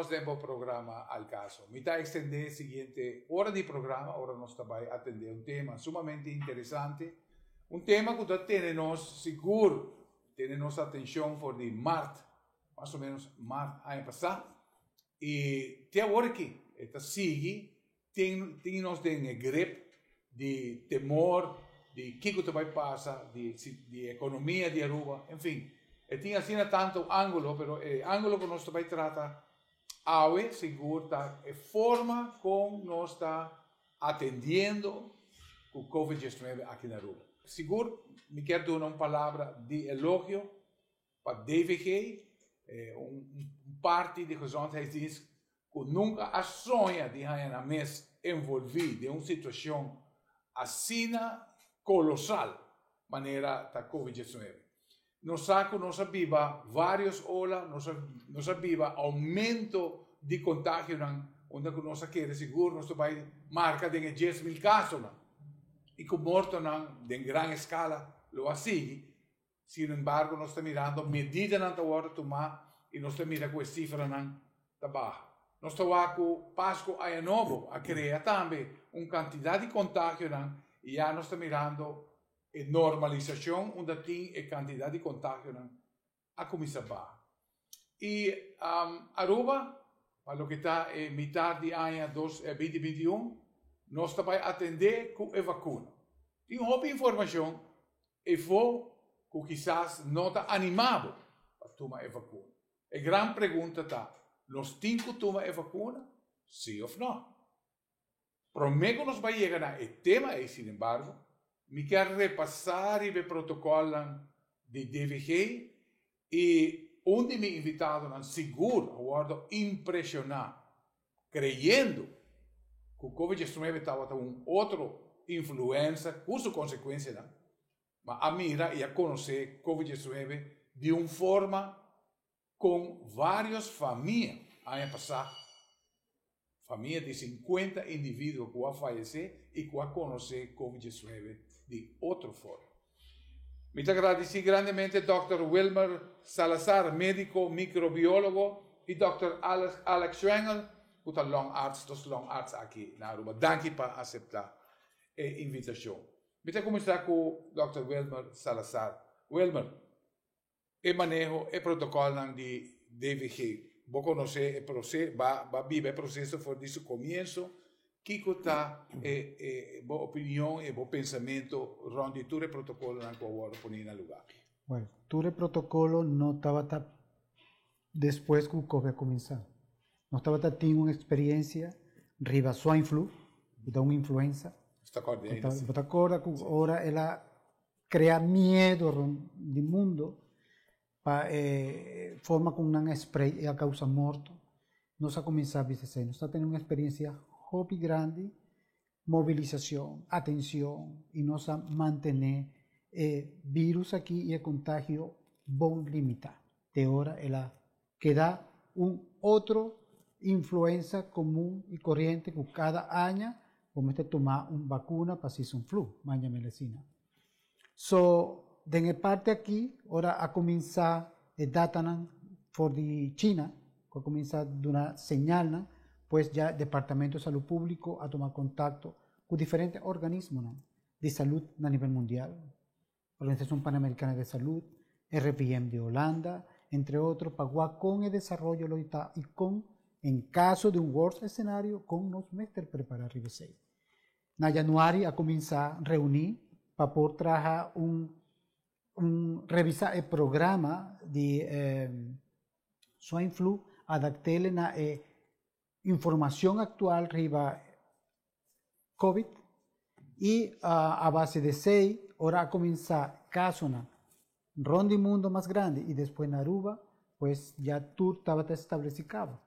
nos den bo programa Al Caso. Mi ta extende siguiente ora di programa, ora nos ta bay atende un tema sumamente interesante, un tema cu ta tene nos sigur, tene nos atencion for di maart, mas o menos maart aña pasa, y te awor aki e ta sigui tin nos den e grip di temor di kico ta bay pasa, di economia di Aruba, en fin. E tin asina tanto angulo, pero e angulo cu nos ta bay trata awe sigur ta e forma con nos ta atendiendo cu Covid 19 aki na Aruba. Sigur mi kier duna un palabra di elogio pa DVG, un parti di Gezondheidsdienst cu nunca a soña di haya nan mes envolvi den un situacion asina colosal manera ta Covid 19. Nos sa cu nos a biba varios ola, nos a biba aumento di contagionan, unda cu nos a kere sigur nos ta bay marca den e 10.000 casonan y cu mortonan den gran escala lo a sigui. Sin embargo, nos ta mirando medidanan ta wordo tuma y nos ta mira cu e cifranan ta baha. Nos ta wak cu Pasco, Aña Nobo a crea tambe un cantidad di contagionan y ya nos ta mirando e normalisacion unda tin e cantidad di contagionan a cuminsa baha. Y Aruba, pa loke ta e mitar di aña 2021, nos ta bay atende cu e vacuna. Tin hopi informacion efo cu kisas no ta anima bo pa tuma e vacuna. E gran pregunta ta, nos tin cu tuma e vacuna? Si of no? Prome cu nos bay yega na e tema ey, sin embargo, mi kier repasa riba e protocolnan di DVG y un di mi invitadonan sigur a wordo impresiona creyendo cu Covid-19 tabata un otro influenza cu su consecuencianan, ma a mira y a conoce Covid-19 di un forma con varios famia aña pasa, famia di 50 individuo cu a fayece y cu a conoce Covid-19 di otro forma. Mi ta gradici grandemente Dr. Wilmer Salazar, medico microbiologo, y Dr. Alex Schwengel, cu ta longarts, dos longarts aki na Aruba. Danki pa acepta e invitacion. Mi ta cuminsa cu Dr. Wilmer Salazar. Wilmer, e maneho, e protocolnan di DVG. Bo conoce e proceso, bo a biba e proceso for di su comienso. Kico ta e bo opinion y bo pensamento rond di tur e protocolonan cu a wordo poni na lugar? Bueno, tur e protocolo no tabata despues cu COVID a cuminsa. Nos tabata tin un experiencia riba swine flu, da un influenza. Ta corda ainda, si. Ta corda cu ora el a crea miedo rond di mundo pa forma cu nan spray e a causa morto. Nos a cuminsa bisa, nos ta teniendo un experiencia hopi grandi, movilisacion, atencion, y nos a mantene e virus aki y e contagio bon limita. Te ora el a keda un otro influenza comun y corriente cu cada aña bo ta tuma un vacuna pa season flu, manja medicina. So, den e parti aki, ora a cuminsa e datanan for di China, cu a cuminsa duna señalnan, pues ya Departamento di Salud Publico a tuma contacto cu diferente organismonan di salud a nivel mundial. Organización Panamericana de Salud, RIVM de Holanda, entre otros, pa con el desaroyo lo y con, en caso di un worst scenario, con nos mester prepara riba esey. Na januari a cuminsa reuni pa por traha un revisa e programa di swine flu, adapt'e na e informacion actual riba COVID y a base di esey, ora a cuminsa casonan rond di mundo mas grandi y despues na Aruba, pues ya tur tabata estableci caba.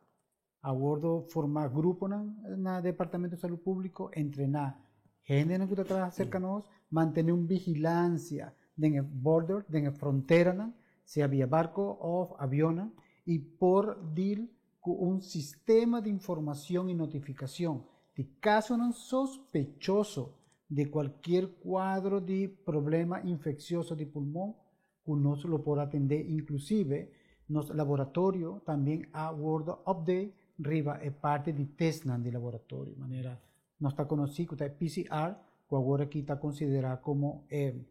A wordo forma gruponan na Departamento di Salud Publico, entrena hendenan cu ta traha cerca nos, mantene un vigilancia den border, den fronteranan, sea via barco of avion, y por deal cu un sistema di informacion y notificacion di casonan sospechoso di cualkier cuadro di problema infeccioso di pulmon, cu nos lo por atende. Inclusive, nos laboratorio tambe a wordo update. riba e parti di testnan di laboratorio, manera nos ta conoci cu ta e PCR, cu awor aki ta considera como e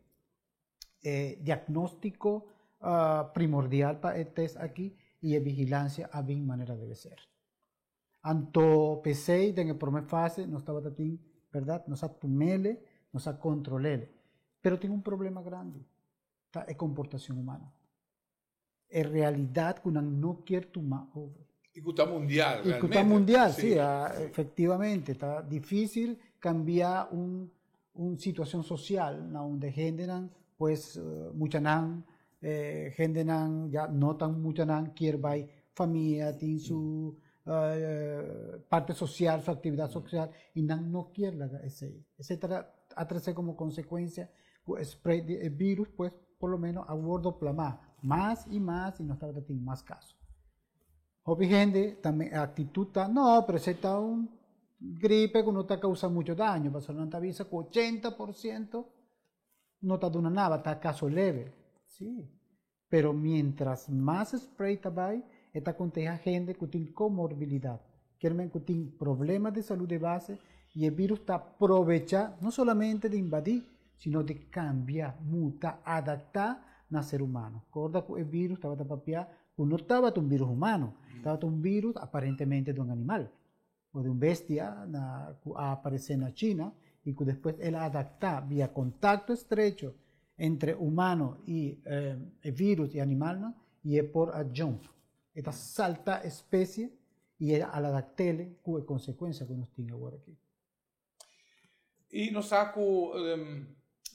e diagnostico primordial pa e test aki y e vigilancia a bin manera debe ser. Anto p'esey den e prome fase nos tabata tin, berdad, nos a tumele, nos a controlele. Pero tin un problema grandi, ta e comportacion humano. E realidad cu nan no kier tuma over. Y cu ta mundial, Y cu ta mundial, si, efectivamente. Ta dificil cambia un situacion social na unda hendenan, pues muchanan, hendenan ya no tan muchanan kier bay famia, tin su parte social, su actividad social, y nan no kier laga esey. Esey ta a trece como consecuencia cu e spread di e virus, pues por lo menos a wordo plama mas y mas y nos tabata tin mas caso. Hopi hende tambe e actitud ta, no, pero esey ta un gripe cu no ta causa mucho daño, pasobra nan ta bisa cu 80% no ta duna nada, ta caso leve. Sí, pero mientras mas spread ta bay, e ta contagia hende cu tin comorbilidad, kier men cu tin problema di salud de base y e virus ta probecha no solamente di invadi, sino di cambia, muta, adapta na ser humano. Corda cu e virus tabata papia cu no tabata un virus humano, tabata un virus aparentemente di un animal o di un bestia na, cu a aparece na China y cu despues el a adapta via contacto estrecho entre humano y e virus y animalnan y e por a jump, e ta salta especie y e al adaptele cu e consecuencia cu nos tin awor aki. Y nos sa cu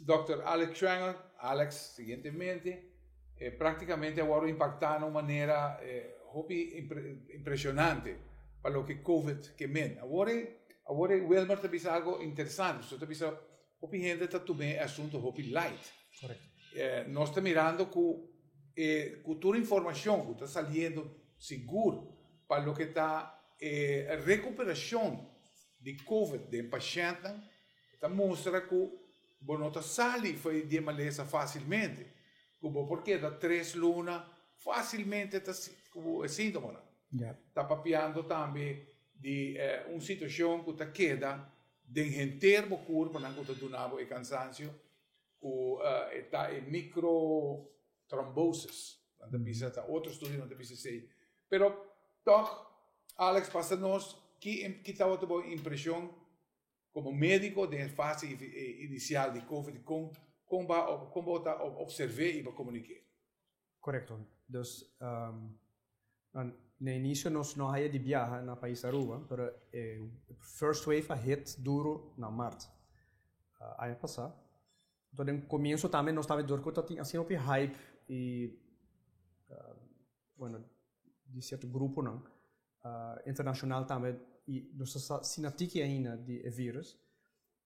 Dòkter Alex Schwengle, Alex, siguientemente, practicamente a wòrdu impactá na un manera hopi impresionante pa loke Covid ke men. Awor awor Wilmer ta bisa algo interesante, pasobra ta bisa hopi hende ta tuma e asunto hopi light. Correcto. Nos ta mirando cu e cu tur informacion cu ta saliendo sigur pa loke ta e recuperacion di Covid den pashèntnan ta mustra ku bo no ta sali for di e malesa fásilmente, ku bo por keda tres luna fásilmente ta ku e síntomanan. Ta papiando tambe di un situashon ku ta keda den henter bo kurpanan ku ta duna bo e kansansio ku e ta e microtrombosis. Nan ta bisa, ta otro studionan ta bisa esei. Pero tòg, Alex, pasa nos ki ki tabata bo impreshon komo médiko den e fase inisial di covid, kon kon bo a kon bo ta opserv'é i bo a komunik'é? Korekto. Dus, na inicio nos no haya di biaha na pais Aruba, pero e first wave a hit duro na mart aña pasa. Enton den comienzo tambe nos tambe dor cu ta tin asina hopi hype y bueno di cierto gruponan internacional tambe y nos ta sa asina tiki ainda di e virus,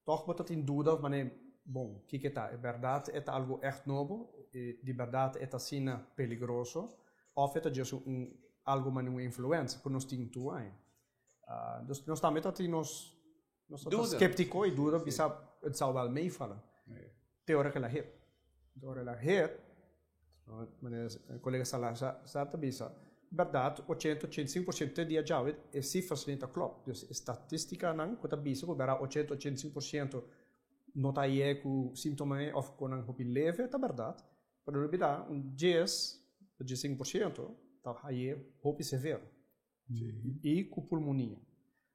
Tòg bo ta tin duda of manera, bon, kiko e ta? E bèrdat e ta algu ègt nobo? E di bèrdat e ta asina peligroso? Òf e ta djes un algu manera un influensa ku nos tin tur aña? Dus nos tambe ta tin nos nos ta skeptiko i duda bisa het zal wel meevallen. Te ora ku el a hit. Te ora el a hit, Manera kolega Salazar ta bisa, bèrdat 80, 85% te dia djawe e sifras ni ta klòp. Dus e statistikanan ku ta bisa ku bèrdat 80, 85% no ta haye ku síntoma òf ku nan hopi leve ta bèrdat, pero no olbidá un 10 pa 15% ta haye hopi severo i ku pulmonia.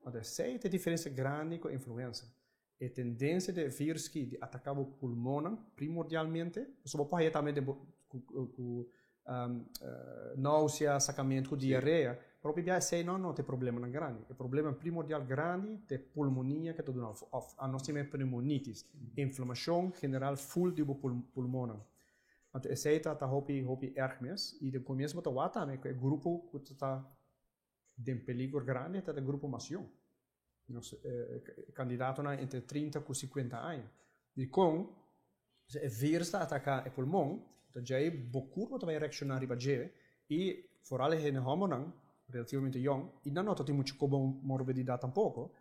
Anto esei ta e diferensia grandi ku influensa. E tendensia di e virus ki di ataka bo pulmonnan primordialmente, pasobra bo por haya tambe den bo ku nausea, sakamentu ku diarea, pero hopi bia esei no no ta e problemanan grandi. E problema primordial grandi ta e pulmonia ke ta duna òf anos tin pneumonitis, inflamashon general ful di bo pulmonnan. Anto esei ta ta hopi hopi erg mes i den komienso bo ta wak tambe ku e grupo ku ta den peligro grandi ta e grupo mas yong. Nos kandidatonan entre 30 ku 50 aña. Dikon? Pasobra e virus ta ataká e pulmon, ta djei bo kurpo ta bai reakshoná riba dje i foral e hende hòmbernan relativamente yòn i nan no ta tin muchu komorbididat tampoko,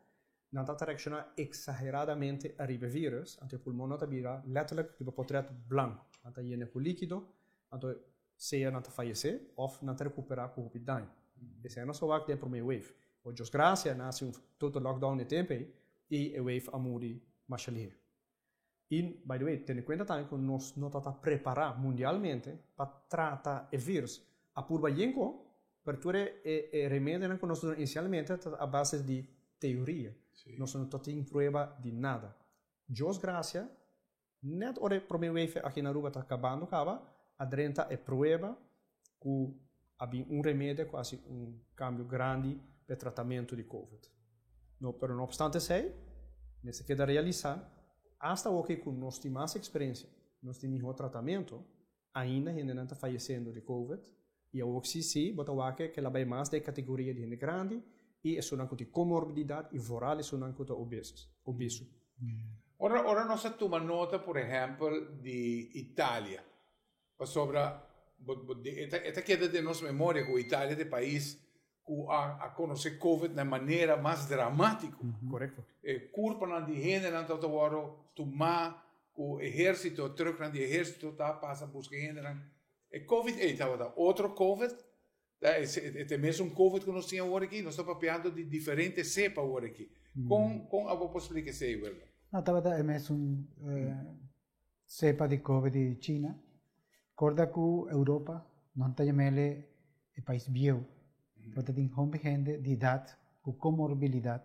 nan ta reakshoná eksageradamente ariba e virus, anto e pulmonnan ta bira letterlijk riba potrèt blanku, nan ta yena ku líkido, anto sea nan ta fayesé òf nan ta rekuperá ku hopi daño. Esei nos a wak den e promé wave. O Dios gracia, nan a hasi un total lockdown e tempo ei y e wave a muri masha lihe. Y, by the way, tene cuenta tambe cu nos no ta ta prepara mundialmente pa trata e virus. A purba yen cu, pero tur e e remedionan cu nos duna inicialmente ta a base di teoria. Nos no ta tin prueba di nada. Dios gracia, net ora e prome wave aki na Aruba ta cabando caba, a drenta e prueba cu a bin un remedio cu a haci un cambio grandi pa e tratamento di Covid. No, pero no obstante esey, mester keda realisa, hasta awoki cu nos tin mas experiencia, nos tin miho tratamento, ainda hendenan ta fayeciendo di Covid, y awor si si, bo ta wak ke la bay mas den e categoria di hende grandi y esunnan cu tin comorbididad y vooral esunnan cu ta obesos, obeso. Ora, ora nos a tuma nota, por ehempel, di Italia, Pasobra bo bo e ta e ta keda den nos memoria ku Italia ta e pais ku a a konosé covid na e manera mas dramátiko. Korekto. E kurpanan di hendenan tabata wòrdu tumá ku ehérsito, trùknan di ehérsito ta pasa buska e hendenan. E covid ei tabata otro covid, ta e e ta e mesun covid ku nos tin awor aki? Nos ta papiando di diferente sepa awor aki. Kon kon abo por splika esei, Wilmer? No, tabata e mesun Cepa di Covid di China, corda cu Europa nan ta yamele e pais bieu, pasobra tin hopi hende di edad cu comorbilidad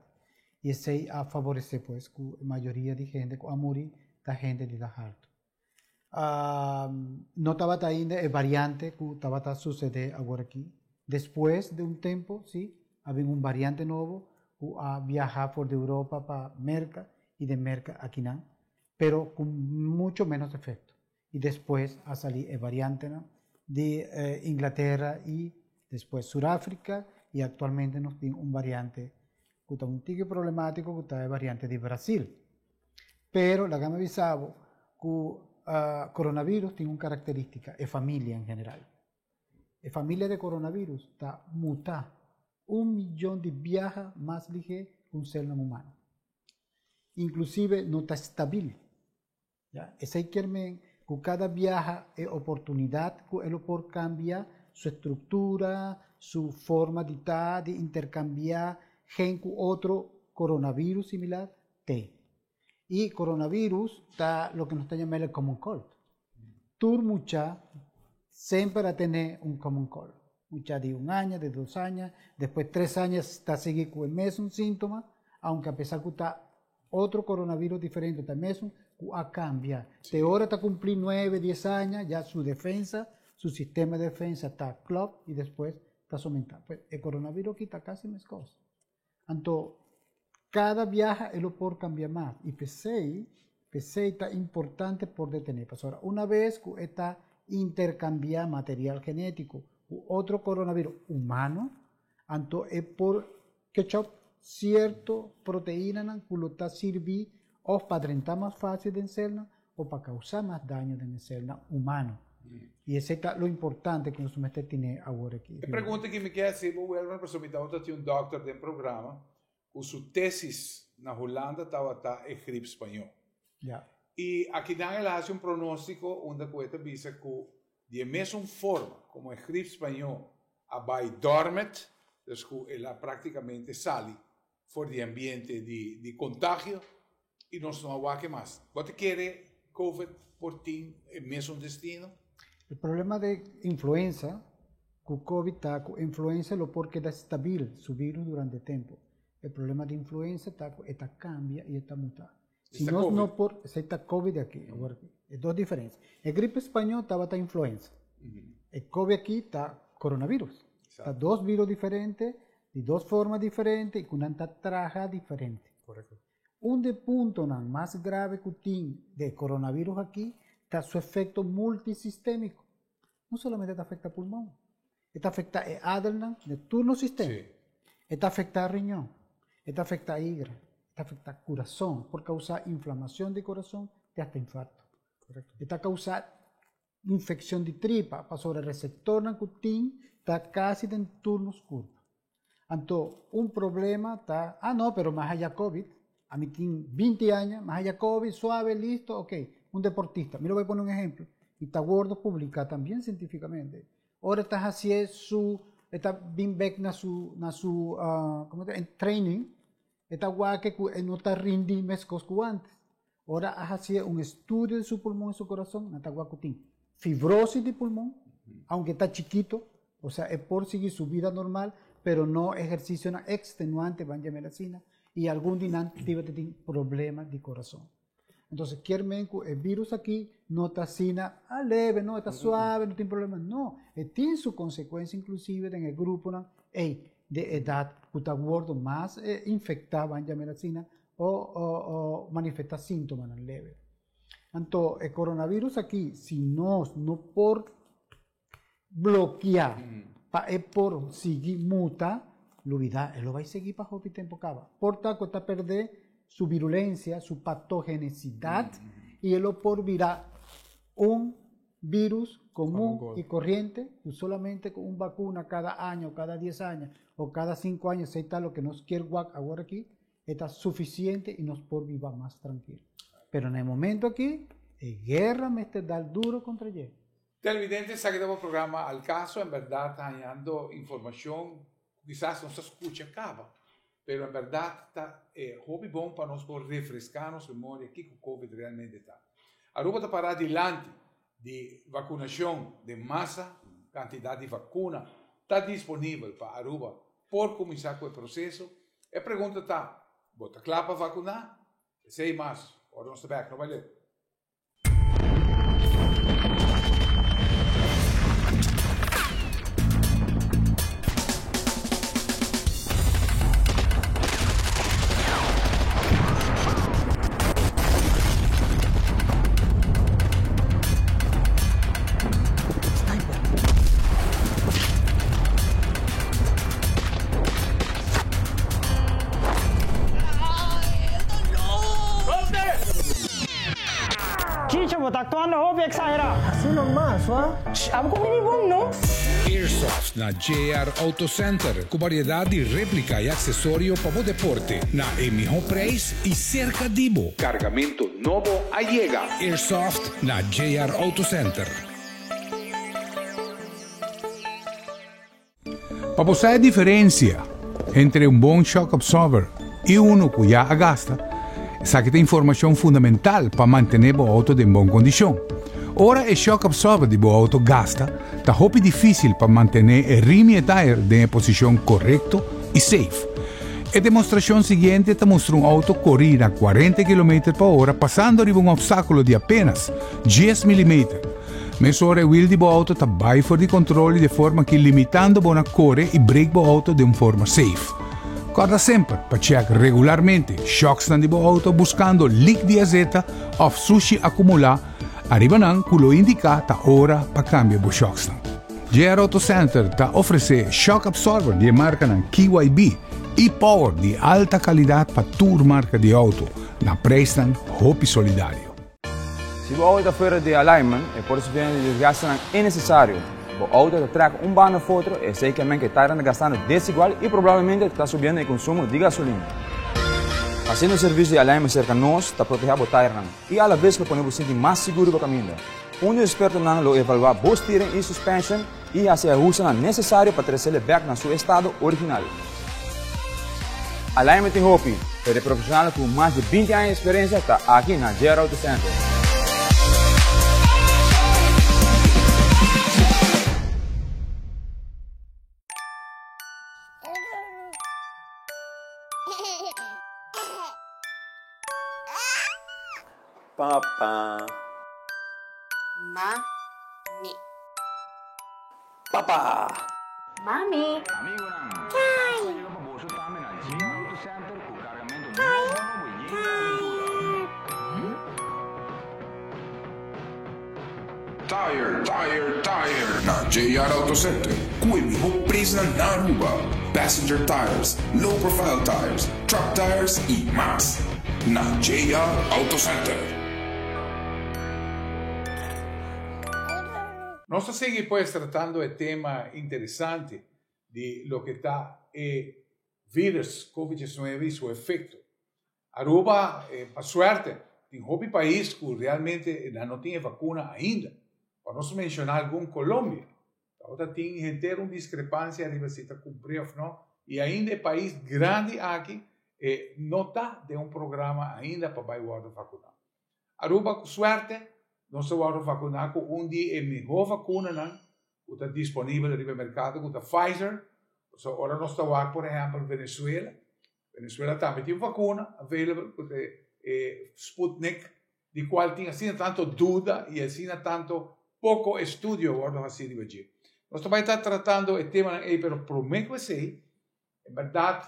y esey a favorece pues cu e mayoria di hende cu a muri ta hende di edad halto. No tabata ainda e variante cu tabata sucede awor aki. Despues di un tempo si a bin un variante nobo cu a viaha for di Europa pa Merca y di Merca akinan. pero ku mucho menos efekto. I despues a sali e variantenan di Inglatera i despues Surafrika i aktualmente nos tin un variante ku ta un tiki problemátiko ku ta e variante di Brasil. Pero laga mi bisa bo ku coronavirus tin un karakterístika, e familia en general. E familia di coronavirus ta mutá un miyon di biaha mas lihé ku un selnan humano. Inclusive no ta stabil. Ya, esey kier men cu cada biaha e oportunidad cu e lo por cambia su estructura, su forma di ta, di intercambia gen cu otro coronavirus similar, te. Y coronavirus ta loke nos ta yama el common cold. Tur mucha semper a tene un common cold. Mucha di un aña, di dos aña, despues tres aña ta sigui cu e mesun sintoma, aunke a pesar cu ta otro coronavirus diferente ta e mesun cu a cambia. Te ora ta cumpli nuebe, dies aña ya su defensa, su sistema de defensa ta klop y despues ta somenta. Pues e coronavirus aki ta casi mescos. Anto cada biaha e lo por cambia mas y p'esey, p'esey ta importante por detene pasobra una vez cu e ta intercambia material genetico cu otro coronavirus humano, anto e por catch up cierto proteinanan cu lo ta sirbi of pa drenta mas facil den celnan o pa causa mas daño den e celnan humano. Y esey ta lo importante cu nos mester tene awor aki. E pregunta ki mi ke hasi bo Wilmer pasobra mi tabata tin un dokter den programa ku su tesis na Hulanda tabata e grip spañó. Ya. Y akinan el a hasi un pronóstiko unda ku e ta bisa ku di e mesun forma komo e grip spañó a bai dormet, dus ku el a praktikamente sali for di e ambiente di di kontagio y nos no a wak e mas. Bo ta kere Covid por tin e mesun destino? E problema di influenza cu Covid ta cu influenza lo por keda stabil su virus durante tempo. E problema di influenza ta cu e ta cambia y e ta muta. Si Esta nos Covid. no por, esey ta Covid aki, awor aki. E dos diferencia. E gripe spañol tabata influenza. E Covid aki ta coronavirus. Ta dos virus diferente, di dos forma diferente y cu nan ta traha diferente. Correcto. Un di e puntonan mas grave cu tin di e coronavirus aki ta su efecto multisistemico. No solamente ta afecta pulmon, e ta afecta e adernan di tur nos sistema. E ta afecta riñon, e ta afecta higra, e ta afecta curason, por causa inflamacion di curason te hasta infarto. E ta causa infeccion di tripa, pasobra receptornan cu tin ta casi den tur nos curpa. Anto un problema ta, ah no, pero mas haya covid, ami tin binti aña, mas haya covid, suave, listo, ok, un deportista, mi lo bay pone un ehemplo, y ta wordo publica tambien cientificamente, ora ta hacié su e ta bin bek na su na su como ta training e ta wak ku e no ta rindi meskos ku antes. Ora a hasié un estudio di su pulmon i su kurason, nan ta wak ku tin fibrosis di pulmon, aunke ta chikito, osea e por sigui su bida normal, pero no ehersisionan ekstenuante, ban yam'el asina, i algun di nan tabata tin problema di kurason. Entonces kier men ku e virus aki no ta asina ah leve, no, e ta suave, no tin problema. No, e tin su konsekuensia inklusive den e gruponan ei di edat ku ta wordo mas infektá, ban yam'el asina, o o manifestá síntomanan leve. Anto e coronavirus aki si nos no por blokia pa e por sigui muta, lubida e lo bai sigui pa hopi tempo kaba. Por ta ku ta perde su virulensia, su patogenesidat i e lo por bira un virus komun i koriente ku solamente ku un bakuna kada aña o kada dies aña o kada sinku aña, esei ta loke nos kier wak awor aki, e ta suficiente y nos por biba mas trankil. Pero na e momento aki e guerra mester dal duro contra dje. Televidente, esaki ta bo programa Al Caso, en berdad ta hañando informacion cu kisas nos ta scucha caba, pero en berdad ta e hopi bon pa nos por refresca nos memoria kico Covid realmente ta. Aruba ta para dilanti di vacunacion den masa, cantidad di vacuna ta disponibel pa Aruba por cuminsa cu e proceso. E pregunta ta, bo ta kla pa vakuná? Esei mas, ora nos ta bek, no bai leu. Chicho, bo ta actuando hopi exagerá. Así nomás, wa? Shh, abo cu mini bon, no? Airsoft na JR Auto Center cu variedad di replica y accesorio pa bo deporte na e miho prijs y cerca di bo. Cargamento nobo a yega! Airsoft na JR Auto Center. Pa bo sa e diferencia entre un bon shock absorber y uno cu ya a gasta, esaki ta informacion fundamental pa mantene bo auto den bon condicion. Ora e shock absorber di bo auto gasta, ta hopi dificil pa mantene e rim y e tire den e posicion corecto y safe. E demostracion siguiente ta mustra un auto cori na cuarenta kilometer pa ora pasando riba un obstaculo di apenas dies milimeter. Mesora e wiel di bo auto ta bai for di control y de forma ki limitando bo na core y brake bo auto den un forma safe. Corda semper pa check regularmente shocksnan di bo auto buscando leak di azeta of sushi acumula ariba nan cu lo indica ta ora pa cambia bo shocksnan. JR Auto Center ta ofrece shock absorber di e marcanan KYB y Power di alta calidad pa tur marca di auto na prijsnan hopi solidario. Si bo auto ta fuera di alignment, e por sufriendo di desgastenan innesesario. Bo auto ta trek un banda of otro, esei ke men ke tairan ta gastando desigual i probablemente ta subiendo e konsumo di gasolina. Hasiendo servisio di alignment serka nos ta protehá bo tairnan i alabes lo pone bo sinti mas sigur riba kaminda. Un di ekspertonan lo evaluá bo steering i suspension i hasi e ahustenan nesesario pa tresele bèk na su estado original. Alignment tin hopi, pero e profesional ku mas di 20 aña di eksperensia ta aki na JR Auto Center. Papa. Mami. Papa. Mami. Tire, tire, tire na JR Auto Center cu e miho prijsnan na Aruba. Passenger tires, low profile tires, truck tires y mas. Na JR Auto Center. Nos ta sigui pues tratando e tema interesante di loke ta e virus Covid 19 y su efecto. Aruba, pa suerte, tin hopi pais cu realmente nan no tin e vacuna ainda. Pa nos menciona algun, Colombia. Tabata tin henter un diskrepansia riba si ta kumpré òf no, i ainda e pais grandi aki e no ta den un programa ainda pa bai wòrdu vakuná. Aruba ku suerte nos ta wòrdu vakuná ku un di e mihó vakunanan ku ta disponibel riba e merkado ku ta Pfizer. Pasobra ora nos ta wak por ehèmpel Venezuela, Venezuela tambe tin un vakuna available ku ta e Sputnik di kual tin asina tanto duda i asina tanto poko estudio a wòrdu hasí riba dje. Nos ta bai ta tratando e temanan ei pero promé ku esei en bèrdat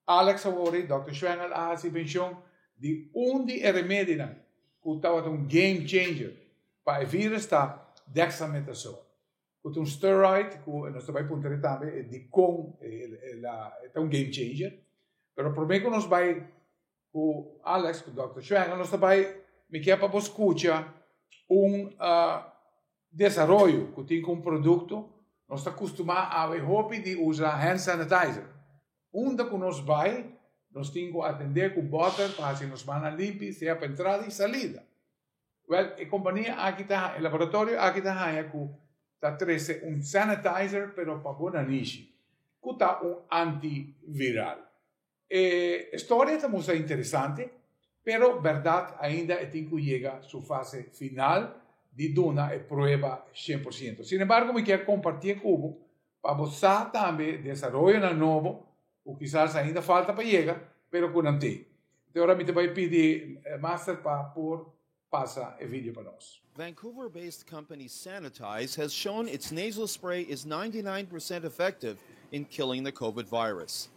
Alex awor i Dòkter Schwengel a hasi menshon di un di e remedinan ku tabata un game changer pa e virus ta dexamethasone ku ta un steroid ku nos ta bai puntra e tambe dikon e ta un game changer pero promé ku nos bai ku Alex ku Dòkter Schwengel nos ta bai mi kier pa bo skucha un desaroyo ku tin ku un produkto nos ta kustumá awe hopi di usa hand sanitizer unda ku nos bai nos tin ku atendé ku bòter pa hasi nos mannan limpi sea pa entrada i salida wèl e kompania aki ta e laboratorio aki ta haña ku ta trese un sanitizer pero pa bo nanishi ku ta un antiviral. E storia ta mustra interesante, pero berdad ainda e tin cu yega su fase final di duna e prueba 100%. Sin embargo, mi kier compartie cu bo pa bo sa tambe desaroyonan nobo cu kisas ainda falta pa yega, pero cu nan tin. Te ora mi ta bay pidi Master pa por pasa e video pa nos. Vancouver-based company SaNOtize has shown its nasal spray is 99% effective in killing the COVID virus.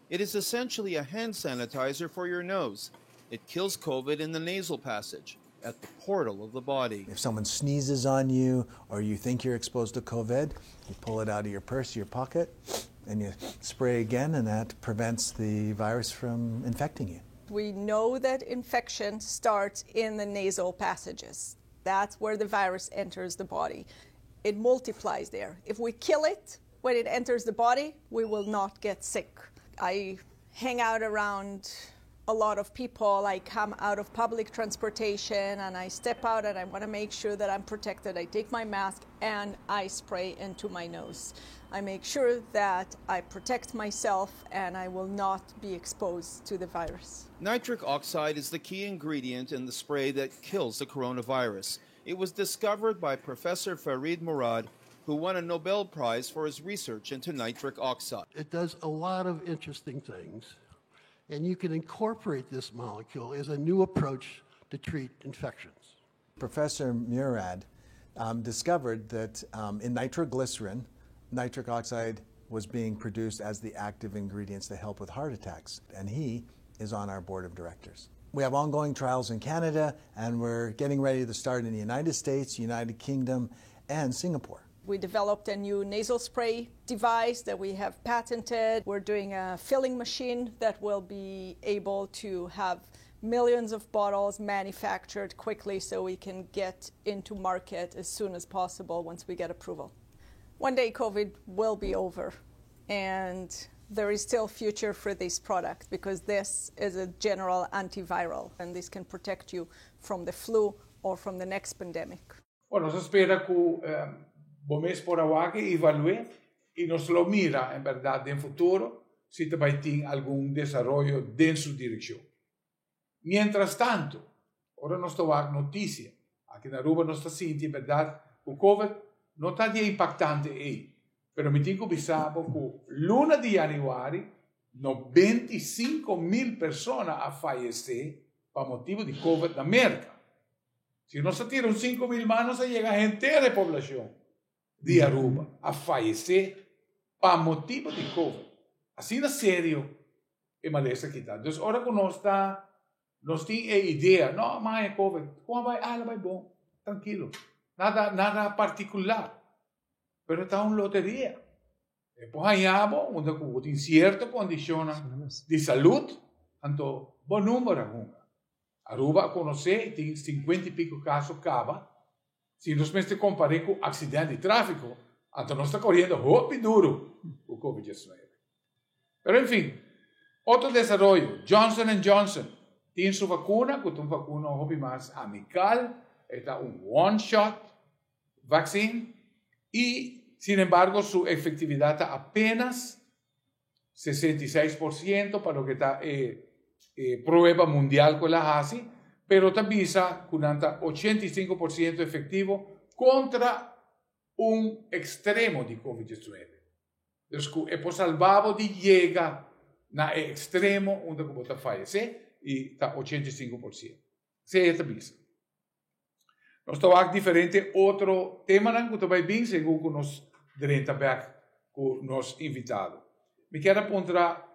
It is essentially a hand sanitizer for your nose. It kills COVID in the nasal passage, at the portal of the body. If someone sneezes on you or you think you're exposed to COVID, you pull it out of your purse, your pocket, and you spray again, and that prevents the virus from infecting you. We know that infection starts in the nasal passages. That's where the virus enters the body. It multiplies there. If we kill it when it enters the body, we will not get sick. I hang out around a lot of people. I come out of public transportation and I step out and I want to make sure that I'm protected. I take my mask and I spray into my nose. I make sure that I protect myself and I will not be exposed to the virus. Nitric oxide is the key ingredient in the spray that kills the coronavirus. It was discovered by Professor Ferid Murad, who won a Nobel Prize for his research into nitric oxide. It does a lot of interesting things, and you can incorporate this molecule as a new approach to treat infections. Professor Murad discovered that in nitroglycerin, nitric oxide was being produced as the active ingredients to help with heart attacks, and he is on our board of directors. We have ongoing trials in Canada, and we're getting ready to start in the United States, United Kingdom, and Singapore. We developed a new nasal spray device that we have patented. We're doing a filling machine that will be able to have millions of bottles manufactured quickly so we can get into market as soon as possible once we get approval. One day COVID will be over, and there is still future for this product because this is a general antiviral and this can protect you from the flu or from the next pandemic. Bueno, nos ta spera ku bo mes por a wak i evalu'é i nos lo mira en bèrdat den futuro si ta bai tin algun desaroyo den su direkshon. Miéntras tantu, ora nos ta wak notisia aki na Aruba nos ta sinti en bèrdat ku covid no ta di e impaktante ei, pero mi tin ku bisa bo ku luna di yanüari 95,000 persona a fayesé pa motibu di covid na Merka. Si nos a tira un 5000 mas nos a yega henter e poblacion di Aruba a fayece pa motibo di covid. Asina serio e malesa aki ta. Dus ora cu nos ta nos tin e idea no mas e covid con a bay ah lo bay bon trankilo nada nada particular pero ta un loteria. E por haña bo unda cu bo tin cierto condicionnan di salud anto bo number a hunga. Aruba a conoce y tin 50 y pico caso caba. Si nos mester compare cu accident di trafico, anto nos ta coriendo hopi duro cu Covid 19. Pero en fin, otro desaroyo, Johnson and Johnson tin su vacuna cu ta un vacuna hopi mas amical, e ta un one shot. vaccine y sin embargo su efectividad ta apenas 66% pa loke ta e prueba mundial cu el a haci, pero ta bisa cu nan ta 85% efectivo contra un extremo di Covid 19. Dus cu e por salba bo di yega na e extremo unda cu bo ta fayece y ta 85%. Esey e ta bisa. Nos ta wak diferente otro temanan ku ta bai bin segun ku nos drenta bek ku nos invitado. Mi kier a puntra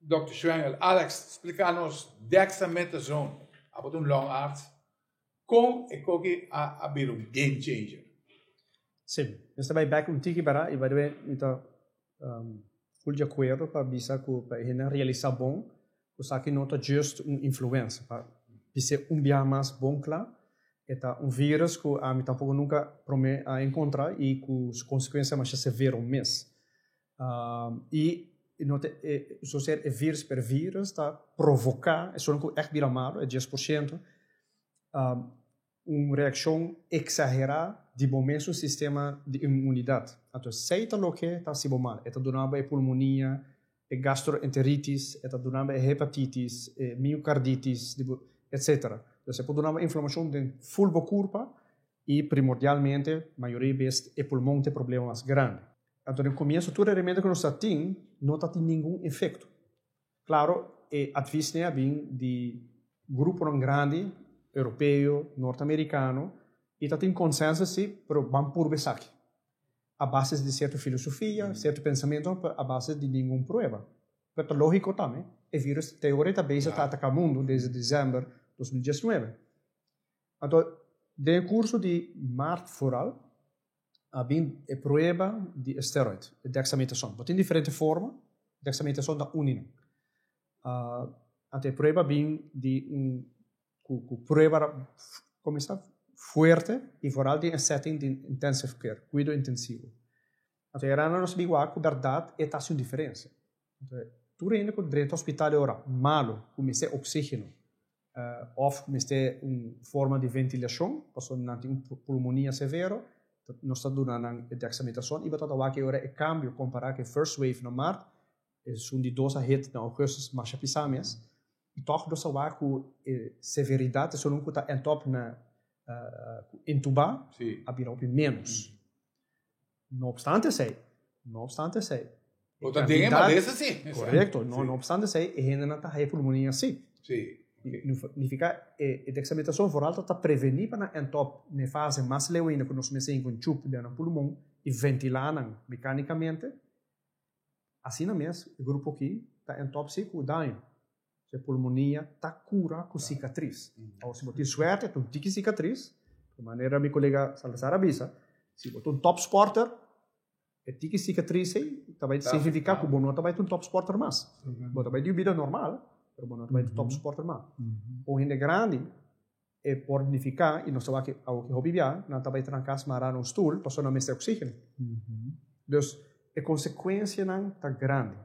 Dòkter Schwengel, Alex, splika nos dexamethasone, abo ta un longarts, kon e koki a a bira un game changer? Sí, nos ta bai bek un tiki para i by the way mi ta ful di akuerdo pa bisa ku pa e hende realisa bon ku esaki no ta just un influenza. Pa bis'é un biaha mas bon kla, e ta un virus ku ami tampoko nunka promé a enkontrá i ku su konsekuensia masha severo mes. I no ta e so ser e virus pero e virus ta provoká esun ku ègt bira malu, e 10%, un reakshon eksaherá di bo mesun sistema di inmunidat. Anto esei ta loke ta hasi bo mal. E ta duna bo e pulmonia, e gastroenteritis, e ta duna bo e hepatitis, e miocarditis, di bo, etcetera. Dus e por duna bo inflamashon den ful bo kurpa i primordialmente, mayoria bes, e pulmon ta e problema mas grandi. Anto den komienso tur e remedio ku nos ta tin no ta tin ningun efekto. Claro, e advisnan a bin di gruponan grandi, europeo, norteamericano, y ta tin consenso si, pero ban purba esaki. A bases di cierto filosofia, cierto pensamento, pero a base di ningun prueba. Pero ta logico tambe, e virus te ora ta bezig ta ataca mundo desde december 2019. Anto, den e curso di maart vooral, a bin e prueba di e steroid, e dexamethason. Bo tin diferente forma, dexamethason ta un di nan. Anto e prueba a bin di un ku ku prueba komo esta fuerte i vooral den e setting di intensive care, kuido intensivo. Anto e rana nos a bin wak ku bèrdat e ta hasi un diferensia. Anto tur hende ku drenta hospital e ora malu ku mester oxigeno òf mester un forma di ventilashon pasobra nan tin un pulmonia severo, nos ta duna nan e dexamethasone i bo ta ta wak e ora e kambio kompará ku e first wave na mart, esun di dos a hit na augustus masha pisá mes i tòg nos ta wak ku e severidat esun ku ta end up na intubá a bira hopi ménos. No obstante esei, no obstante esei. Bo ta den e malesa si. Korekto, no, no obstante esei e hendenan ta haya pulmonia si. Si. Significa e dexamethasone vooral ta ta preveni pa nan end up na e fase mas leu ainda ku nos mester hinka un chup den nan pulmon i ventila nan mekanikamente. Asina mes e grupo aki ta end up si ku daño. E pulmonia ta kura ku sikatris. Awor si bo tin suerte ta un tiki sikatris, manera mi kolega Salazar a bisa, si bo ta un top sporter, e tiki sikatris ei ta bai signifiká ku bo no ta bai ta un top sporter mas. Bo ta bai di un bida normal, pero bo no ta bai ta un top sporter mas. Un hende grandi e por nifiká, i nos ta wak awor ki hopi bia, nan ta bai tranká smará na un stul pasobra nan mester oksígeno. Dus e konsekuensianan ta grandi.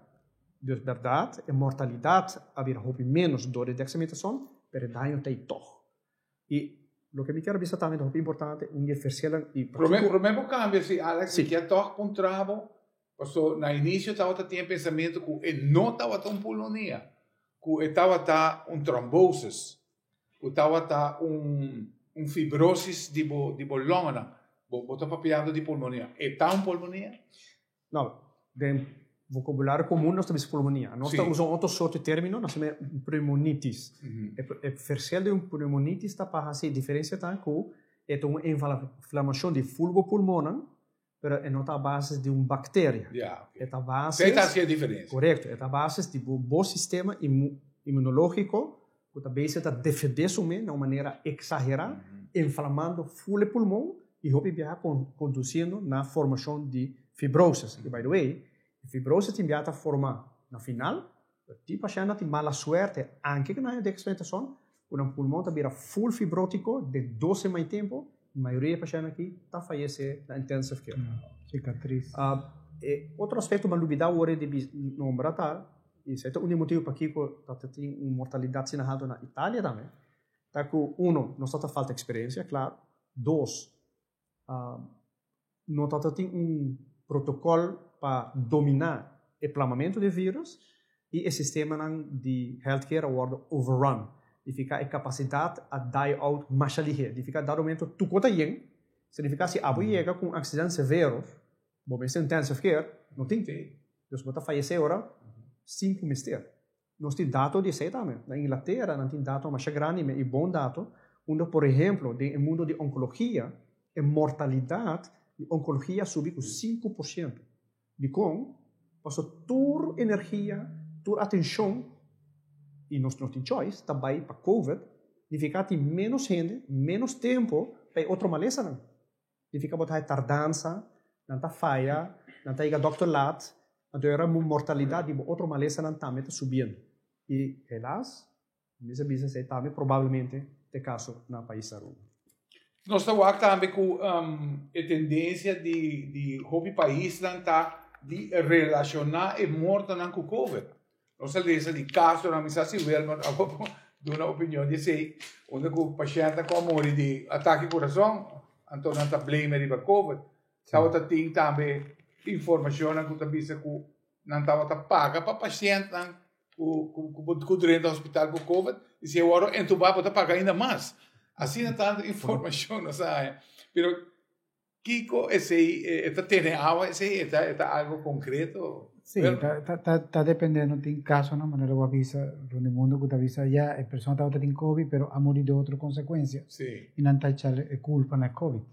Dus bèrdat e mortalidat a bira hopi ménos dor di dexamethasone, pero e daño ta ei tòg. I loke mi kier bisa tambe ta hopi importante, un di e verschilnan i Promé promé bo kambia si Alex, mi kier tòg puntra bo, paso na inisio tabata tin e pensamentu ku e no tabata un pulmonia, ku e tabata un trombosis. Ku tabata un un fibrosis di bo di bo longonan. Bo bo ta papiando di pulmonia. E ta un pulmonia? No, den vocabulario comun nos ta bisa pulmonia. Nos ta usa un otro soort di termino, nos ta mira un pneumonitis. E e verschil di un pneumonitis ta pa hasi e diferencia ta ku e ta un inflamacion di ful bo pulmonnan, pero e no ta a base di un bacteria. Ja, E ta base. Esei ta hasi e diferencia. Correcto. E ta base di bo bo sistema immunologico cu ta bezig ta defende su mes na un manera exagera, inflamando ful e pulmon y hopi biaha conduciendo na formacion di fibrosis. Y by the way, e fibrosis tin biaha ta forma na final, pero tin pashentnan tin mala suerte, anke cu nan haña dexamethasone, cu nan pulmon ta bira ful fibrotico den dos semana di tempo, Mayoria e pashènt aki ta fayesé na intensive care. Sikatris. E otro aspekto mas lubidá wor di nombra ta, i esei ta un di e motibu pakiko ta ta tin un mortalidat asina haltu na Italia tambe, ta ku uno, nos ta ta falta eksperensia, klaro. Dos, No tabatin un protocol pa domina e plamamento di virus y e sistemanan di healthcare a wordo overrun. Nifica e capacidad a die out masha lihe. Nifica dado momento tur cos ta yen, significa si abo yega cu un accident severo, bo mester intensive care, no tin. Dus bo ta fayece ora sin cu mester. Nos tin dato di esei tambe. Na Inglatera nan tin dato masha grandi i bon dato, unda por ehemplo den e mundo di onkologia e mortalidat di onkologia a subi ku 5%. Dikon? Pasobra tur energia, tur atenshon, i nos no tin choice, ta bai pa covid, nifiká tin ménos hende, ménos tempu pa e otro malesanan. Nifica bo ta hay tardansa, nan ta faya, nan ta yega dokter laat, anto e ora mortalidad di bo otro malesanan tambe ta subiendo. Y helaas, mi sa bisa esey tambe probablemente ta e caso na pais Aruba. Nos ta wak tambe cu e tendencia di di hopi paisnan ta di relaciona e mortonan cu covid. Nos a lesa di casonan, mi sa si Wilmer a duna opinion di esey, unda cu pashentnan cu a muri di atake curason, anto nan ta blame riba covid. Tabata tin tambe informacionnan cu ta bisa cu nan tabata paga pa pashentnan cu cu drenta hospital cu covid y si e worde entuba bo ta paga ainda mas. Asina tanto informacion nos a haya. Pero Kiko esei e ta tene awa esei e ta e ta algo concreto? Sí, ta ta ta ta depende, no tin casonan manera bo a bisa rond di mundo cu ta bisa ya e persona tabata tin covid pero a muri di otro consecuencia Sí. y nan ta echa e culpa na e covid.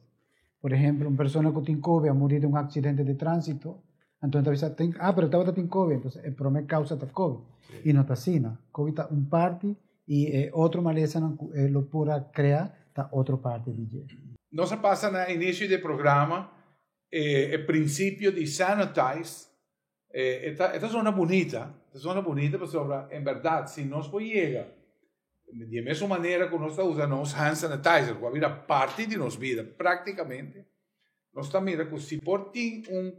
Por ehemplo un persona cu tin covid a muri di un accidente di transito anto nan ta bisa tin ah pero tabata tin covid entonces e prome causa ta covid y no ta asina, covid ta un parti Y e otro malesanan cu e lo por a crea ta otro parti di dje. Nos a pasa na inicio di e programa e e principio di sanitize e ta e ta zona bunita, ta zona bunita pasobra en berdad si nos por yega di e mesun manera cu nos ta usa nos hand sanitizer cu a bira parti di nos bida practicamente nos ta mira cu si por tin un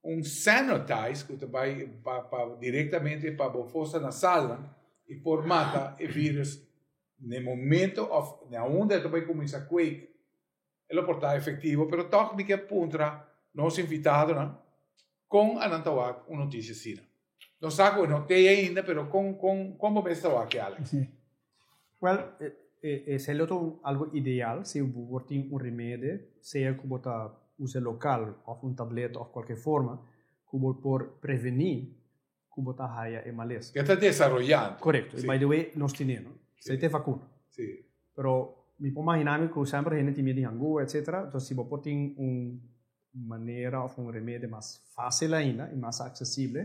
Un sanitize ku ta bai pa pa direktamente pa bo fosa nasalnan i por mata e virus n'e momento òf na unda e ta bai kuminsá kweek e lo por ta efektivo pero tòg mi ke puntra nos invitadonan kon anan ta wak un notisia asina. Nos sa ku e no tei ainda pero kon kon kon bo mes ta wak Alex? Wèl esei lo ta algu ideal si bo por tin un remede, sea ku bo ta usa lokal òf un tableta òf kualke forma ku bo por prevení ku bo ta haya e malesa. E ta desaroyando. Korekto. I by the way nos tine no. Esei ta e vakuna. Si. Pero mi por mahina mi ku semper hende tin miedu di hangua etcetera, entonces si bo por tin un manera òf un remede mas fásil ainda i mas aksesible,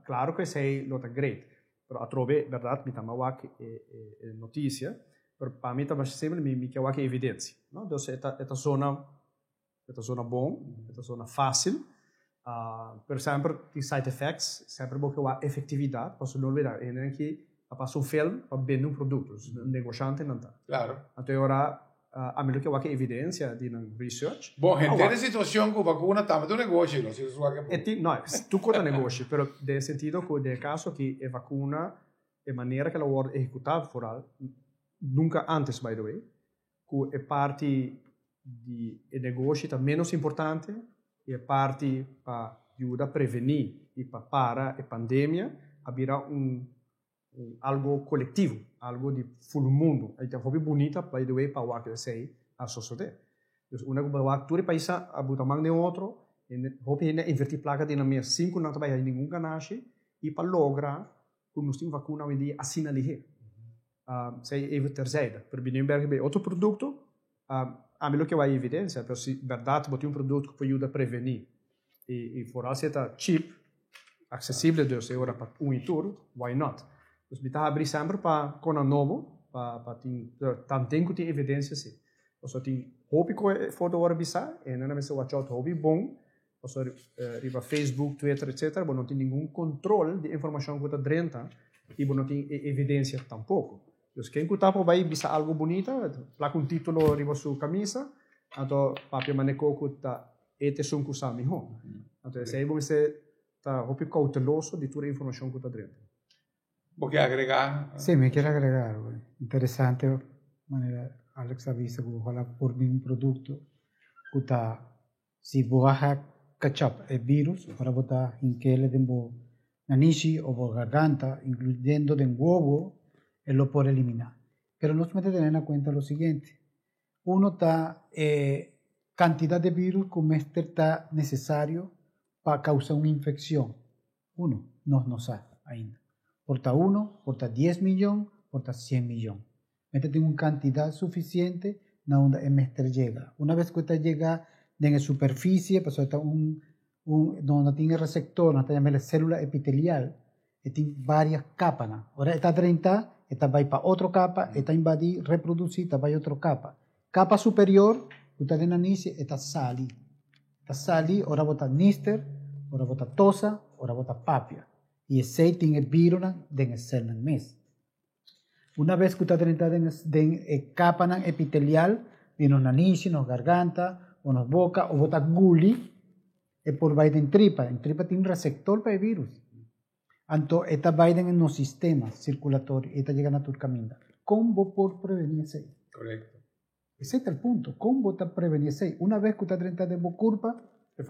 klaro ku esei lo ta great. Pero atrobe, berdad, mi tambe a wak e noticia, pero pa mi ta masha simpel, mi ke wak e evidencia, no? Dus e ta e ta zona, e ta zona bon, e ta zona facil, pero semper tin side effects, semper bo ke wak efectividad, pasobra no olbida, e hendenan aki a pasa un film pa bende un producto, dus negoshantenan nan ta. Claro. Anto e ora Ami lo ke wak e evidencia di nan research. Bon, henter e situacion cu vacuna tambe ta un negoshi, no? Si nos wak e E tin, no, tur cos ta negoshi, pero den e sentido cu den e caso aki e vacuna, e manera cu el a worde ehecuta vooral, nunca antes by the way, cu e parti di e negoshi ta menos importante y e parti pa yuda preveni y pa para e pandemia a bira un algo kolektivo, algo di ful mundu. I ta hopi bunita by the way pa wak esei a sosode. Dus unda ku bo wak tur e paisnan a buta man den otro, hopi hende a inverti plaka den nan mes sin ku nan ta bai haña ningun ganashi i pa logra ku nos tin vakuna awendia asina lihé. Esei even terzijde. Pero bini un berg bay otro produkto, ami lo ke wak evidensia, pero si bèrdat bo tin un produkto ku por yuda prevení i foral si e ta cheap, aksesibel dus e ora pa un i tur, why not? Dus mi ta habri semper pa konan nobo, pa pa tin tanten ku tin evidensia si. Pasobra tin hopi ku e for ta wòrdu bisá, e hendenan mester watch out hopi bon, pasobra riba Facebook, Twitter etcetera bo no tin ningun kontrol di informashon ku ta drenta i bo no tin e evidensia tampoko. Dus ken ku ta por bai bisa algu bunita, plaka un titulo riba su kamisa, anto papia maneko ku ta E ta esun ku sa mihó. Anto esei bo mester ta hopi kouteloso di tur e informashon ku ta drenta. Bo ke agregá? Sí, mi kier agregá algu. Interesante manera Alex a bisa ku ojalá por bin un produkto ku ta. Si bo a catch up e virus, ora bo ta hinkele den bo nanishi o bo garganta, incluyendo den wowo, e lo por elimina. Pero nos mester tene na cuenta lo siguiente, uno ta e cantidad de virus cu mester ta necesario pa causa un infeccion. Uno, nos no sa ainda. Por ta uno, por ta dies miyon, por ta cien miyon. Mester tin un cantidad suficiente na unda e mester yega. Una vez cu e ta yega den e superficie, pasobra ta un un donde tin e receptor, nan ta yama el celula epitelial, e tin varias capanan. Ora e ta drenta, e ta bay pa otro capa, e ta invadi, reproduci, ta bay otro capa. Capa superior, cu ta den nanishi, e ta sali. Ta sali ora bo ta nister, ora bo ta tosa, ora bo ta papia. Y esey tin e virunan den e celnan mes. Una bes ku ta drenta den den e kapanan epitelial di nos nanishi, nos garganta o nos boka o bo ta guli, e por bai den tripa. Den tripa tin reseptor pa e virus. Anto e ta bai den nos sistema sirkulatorio i e ta yega na tur kaminda. Kon bo por prevení esei? Korekto. Esei ta el punto. Kon bo ta prevení esei? Una bes ku ta drenta den bo kurpa,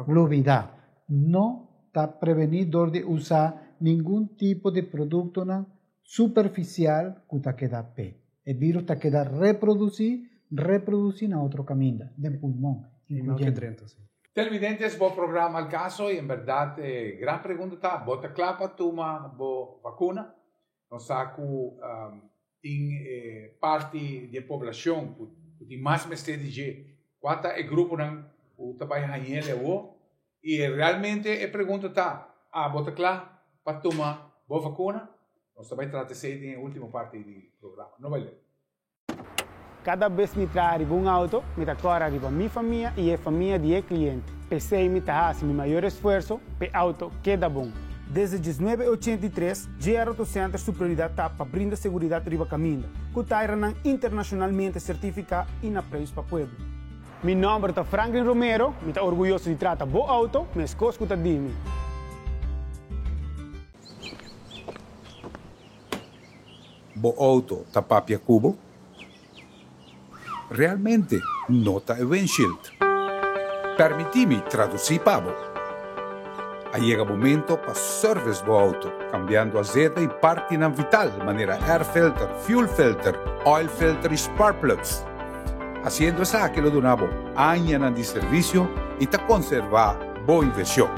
lubidá. No ta prevení dor di usa ningun tipo di produktonan superfisial ku ta keda p'e. E virus ta keda reprodusí, reprodusí na otro kaminda, den pulmon, inkluyendo. Televidentes, bo programa Al Caso y en berdad e gran pregunta ta, bo ta kla pa tuma bo vakuna? Nos sa ku tin e parti di e poblashon ku tin mas mester di dje. Kua ta e gruponan ku ta bai hañ'el awor? I realmente e pregunta ta, abo ta kla pa tuma bo vakuna? Nos ta bai trata esei den e ultimo parti di programa. No bai leu. Kada bes mi traha riba un auto, mi ta kòrda riba mi famia i e famia di e kliente. P'esei mi ta hasi mi mayor esfuerso p'e auto keda bon. Desde diesnuebe ochenta i tres, JR Auto Center su prioridat ta pa brinda seguridat riba kaminda, ku tairanan internashonalmente sertifiká i na preis pa pueblo. Mi nòmber ta Franklin Romero, mi ta orguyoso di trata bo auto meskos ku ta di mi. Bo auto ta papia cu bo? Realmente no ta e windshield. Permiti mi traduci pa bo. A yega momento pa service bo auto, cambiando azeta y partinan vital manera air filter, fuel filter, oil filter y spark plugs. Haciendo esaki lo duna bo añanan di servicio y ta conserva bo inversion.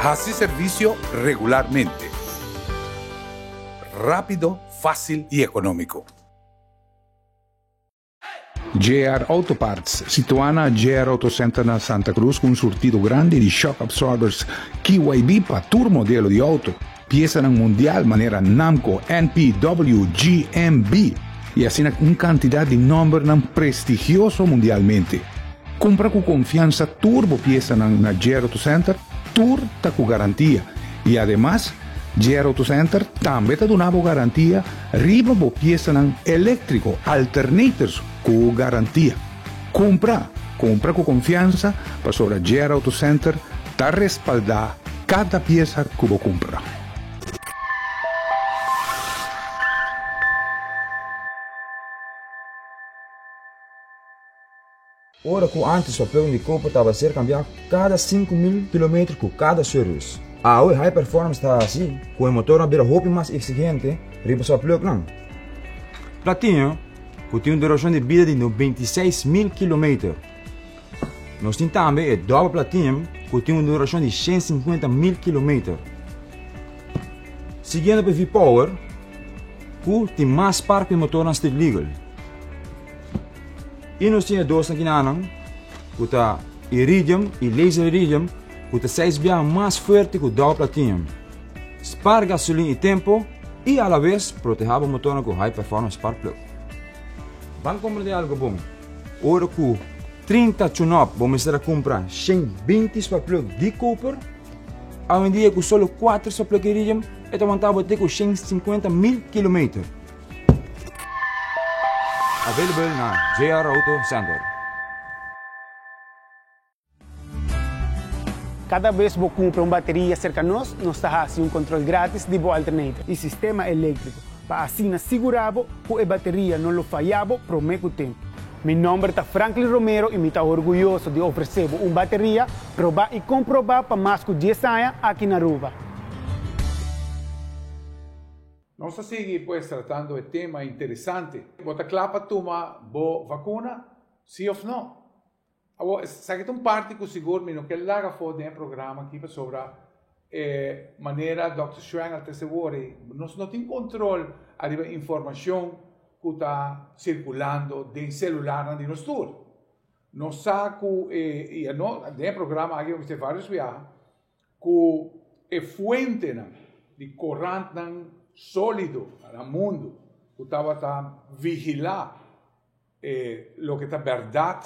Haci servicio regularmente. Rapido, facil y economico. JR Auto Parts, situá na JR Auto Center na Santa Cruz ku un surtido grandi di shock absorbers KYB pa tur modelo di auto, piesanan mundial manera Namco, NP, W, G, M, B i asina un kantidat di nòmbernan prestigioso mundialmente. Kumpra ku konfiansa tur bo piesanan na JR Auto Center, tur ta ku garantia i ademas JR Auto Center tambe ta duna bo garantia riba bo piesanan eléktriko, alternators, ku garantia. Kumpra! Kumpra ku konfiansa pasobra JR Auto Center ta respaldá kada piesa ku bo kumpra. Ora ku ántes papelnan di koper tabata ser kambiá kada 5000 kilometer ku kada service. Awe High Performance ta hasi ku e motornan bira hopi mas eksigente riba su plugnan. Platinum, ku tin un durashon di bida di 96,000 kilometer. Nos tin tambe e dòbel Platinum ku tin un durashon di 150,000 kilometer. Siguiendo pa e V-Power, ku tin mas par ku e motornan street legal. I nos tin e dos akinanan ku ta iridium i laser iridium ku ta seis biaha mas fuerte ku double platinum. Spar gasolin i tempo i alabes protehá bo motornan ku high performance spark plug. Ban komprendé algo bon, ora ku 30 tune-up bo mester a kumpra 120 spark plug di koper, awendia ku solo 4 spark plug iridium e ta wanta bo te ku 150 mil kilometer. Available na JR Auto Center. Kada bes bo kumpra un bateria serka nos, nos ta hasi un kontrol gratis di bo alternator i sistema eléktriko pa asina sigurá bo ku e bateria no lo fayá bo promé ku tempu. Mi nòmber ta Franklin Romero i mi ta orguyoso di ofresé bo un bateria probá i komprobá pa mas ku dies aña aki na Aruba. Nos ta sigui pues tratando e tema interesante. Bo ta kla pa tuma bo vakuna? Sí òf no? Awor, esaki ta un parti ku sigur mi no ke laga afó den e programa aki pasobra e manera Dòkter Schwengel ta esei wor ei, nos no tin kontrol ariba informashon ku ta sirkulando den selularnan di nos tur. Nos sa ku e, i no, den e programa aki bo mester vários biaha, ku e fuentenan di korantnan sólido na mundu ku tabata vigilá e loke ta bèrdat,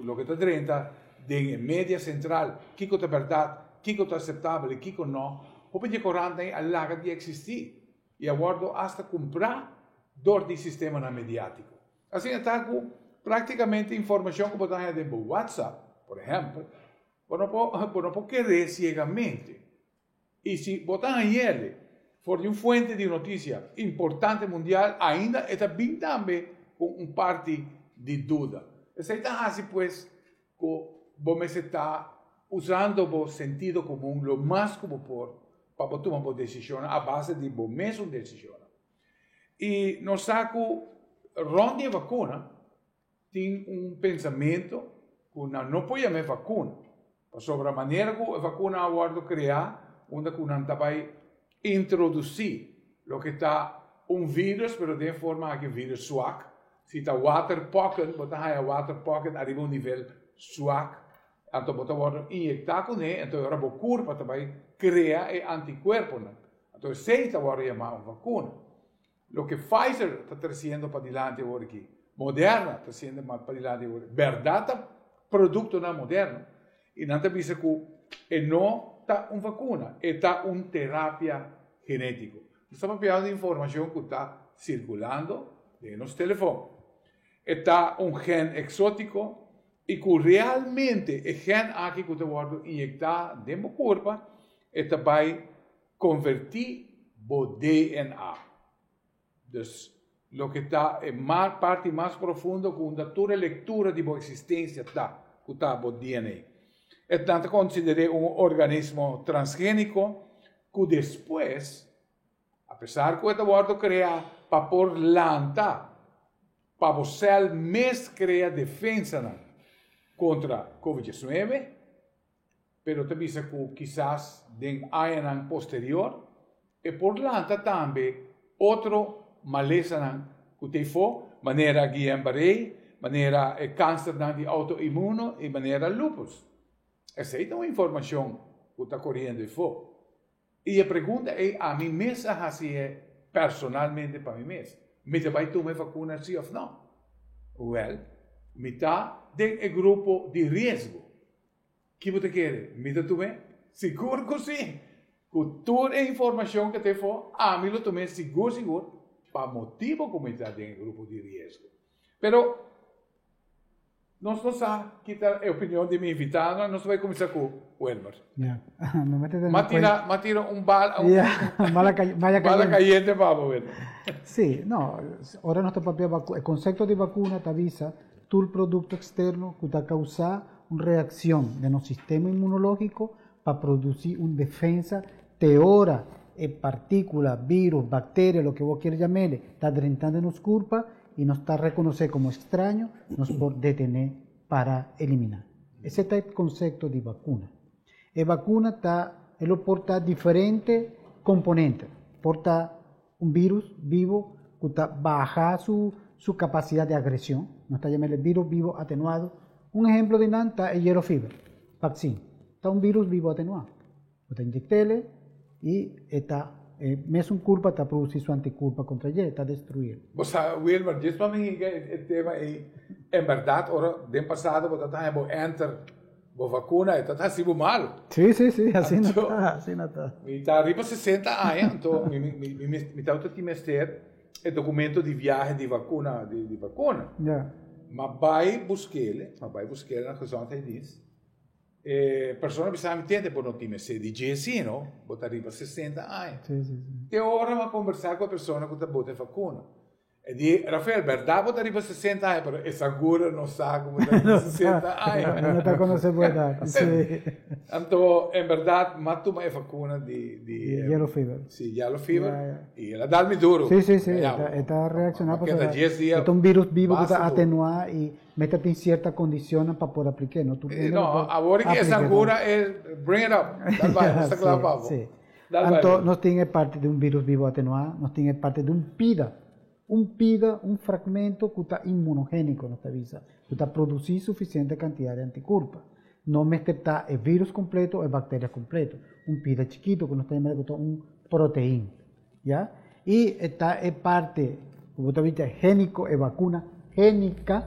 loke ta drenta den e media sentral, kiko ta bèrdat, kiko ta aseptabel i kiko nò, hopi di e korantnan ei a laga di eksistí i a wòrdu asta kumprá dor di sistemanan mediátiko. Asina ta ku práktikamente informashon ku bo ta haña den bo WhatsApp, por ehèmpel, bo no por bo no por keré siegamente. I si bo ta hañ'el for di un fuente di notisia importante mundial, ainda e ta bin tambe ku un parti di duda. Esei ta hasi pues ku bo mester ta usando bo sentido komun lo mas ku bo por pa bo tuma bo desishonnan a base di bo mesun desishonnan. I nos sa ku rònt di e vakuna tin un pensamentu ku nan no por yama e vakuna, pasobra manera ku e vakuna a wòrdu kreá unda ku nan ta bai introdusí loke ta un vírùs pero den e forma aki un vírùs swak, si ta water pokken bo ta haña water pokken ariba un nivel swak, anto bo ta wòrdu inyektá kuné, anto e ora bo kurpa ta bai krea e antikuerponan, anto esei ta wòrdu yamá un vakuna. Loke Pfizer ta treciendo padilanti awor aki, Moderna ta treciendo padilanti awor, berdad ta productonan moderno y nan ta bisa cu e no ta un vacuna, e ta un terapia genetico. Nos ta papiando di informacion cu ta circulando den nos telefon. E ta un gen exotico y cu realmente e gen aki cu ta wordo inyecta den bo curpa, e ta bay Converti bo DNA. Dus, loke ta e parti mas profundo cu unda tur e lectura di bo existencia ta, cu ta bo DNA. E nan ta consider'é un organismo transgenico cu despues, apesar cu e ta wordo crea pa por lanta, pa bo cel mes crea defensanan contra Covid 19, pero ta bisa ku kisas den añanan posterior e por lanta tambe otro malesanan ku ta efó, manera Guillain-Barré, manera e kansernan di outoimuno i manera lupus. Esei ta un informashon ku ta koriendo efó. I e pregunta ei ami mes a hasi e personalmente pa mi mes, Mi ta bai tuma e vakuna si òf nò? Wèl, mi ta den e grupo di riesgo. Ki bo ta kere? Mi ta tum'é? Sigur ku si! Ku tur e informashon ku ta efo, ami lo tum'é sigur sigur pa motibu ku mi ta den e grupo di riesgo. Pero nos no sa ki ta e opinion di mi invitadonan, nos ta bai kuminsá ku Wilmer. Ya, no mete den Ma tira, ma tira un bala, un Ya, bala ka, bala bala kayente pa bo, Wilmer. Sí, no, ora nos ta papia vaku, e konsepto di vakuna ta bisa tur produkto eksterno ku ta kousá un reakshon den nos sistema inmunológiko pa produsí un defensa te ora e partíkula, virus, bakteria, loke bo kier yam'ele, ta drenta den nos kurpa i nos ta rekonosé komo ekstraño, nos por detené para eliminá. Esei ta e konsepto di bakuna. E bakuna ta, e lo por ta diferente komponente. Por ta un virus bibo ku ta baha su su kapasidat di agreshon, nos ta yam'el e virus bibo atenuado. Un ehemplo di nan ta e yellow fever vaccine, ta un virus bibo atenuado. Bo ta inyect'el i e ta e mesun kurpa ta produsi su antikurpa kontra dje, e ta destrui'el. Bo sa Wilmer, djis pa mi hinka e tema ei, en bèrdat ora den pasado bo ta haña bo enter bo vakuna e ta hasi bo malu. Sí, sí, sí, asina ta, asina ta. Mi ta riba 60 aña, anto mi mi mi mi tabata tin mester e dokumento di viahe di vakuna di vakuna. Ja. Ma bai busk'el, ma bai busk'el na gezondheidsdienst. E persona bisa mi tende bo no tin mester di dje si no, bo ta riba 60 aña. Sí, sí, sí. Te ora mi a kombersá ku e persona ku ta bota e vakuna. E di, Rafael, berdad bo ta riba 60 aña, pero e sangura no sa cu bo ta riba 60 aña. No ta conoce bo edad, si. Anto, en berdad, m'a tuma e vacuna di... Di yellow fever. Si, yellow fever. Ya, ya. Y el a dal mi duro. Si, si, si. E ta reacciona pasobra Keda dies dia e ta un virus bibo cu ta atenua y mester tin cierta condicionnan pa por aplique. No tur hende lo por No, awor ki e sangura e bring it up. Dal bai, nos ta cla pa bo. Si. Anto nos tin e parti di un virus bibo atenuá, nos tin e parti di un pida, un pida, un fragmento ku ta inmunogéniko, nos ta bisa, ku ta produsí sufisiente kantidat di antikurpa. No mester ta e virus kompleto o e bakteria kompleto, un pida chikitu ku nos ta yama ku ta un protein, ya. I e ta e parti ku bo ta bisa géniko, e bakuna génika,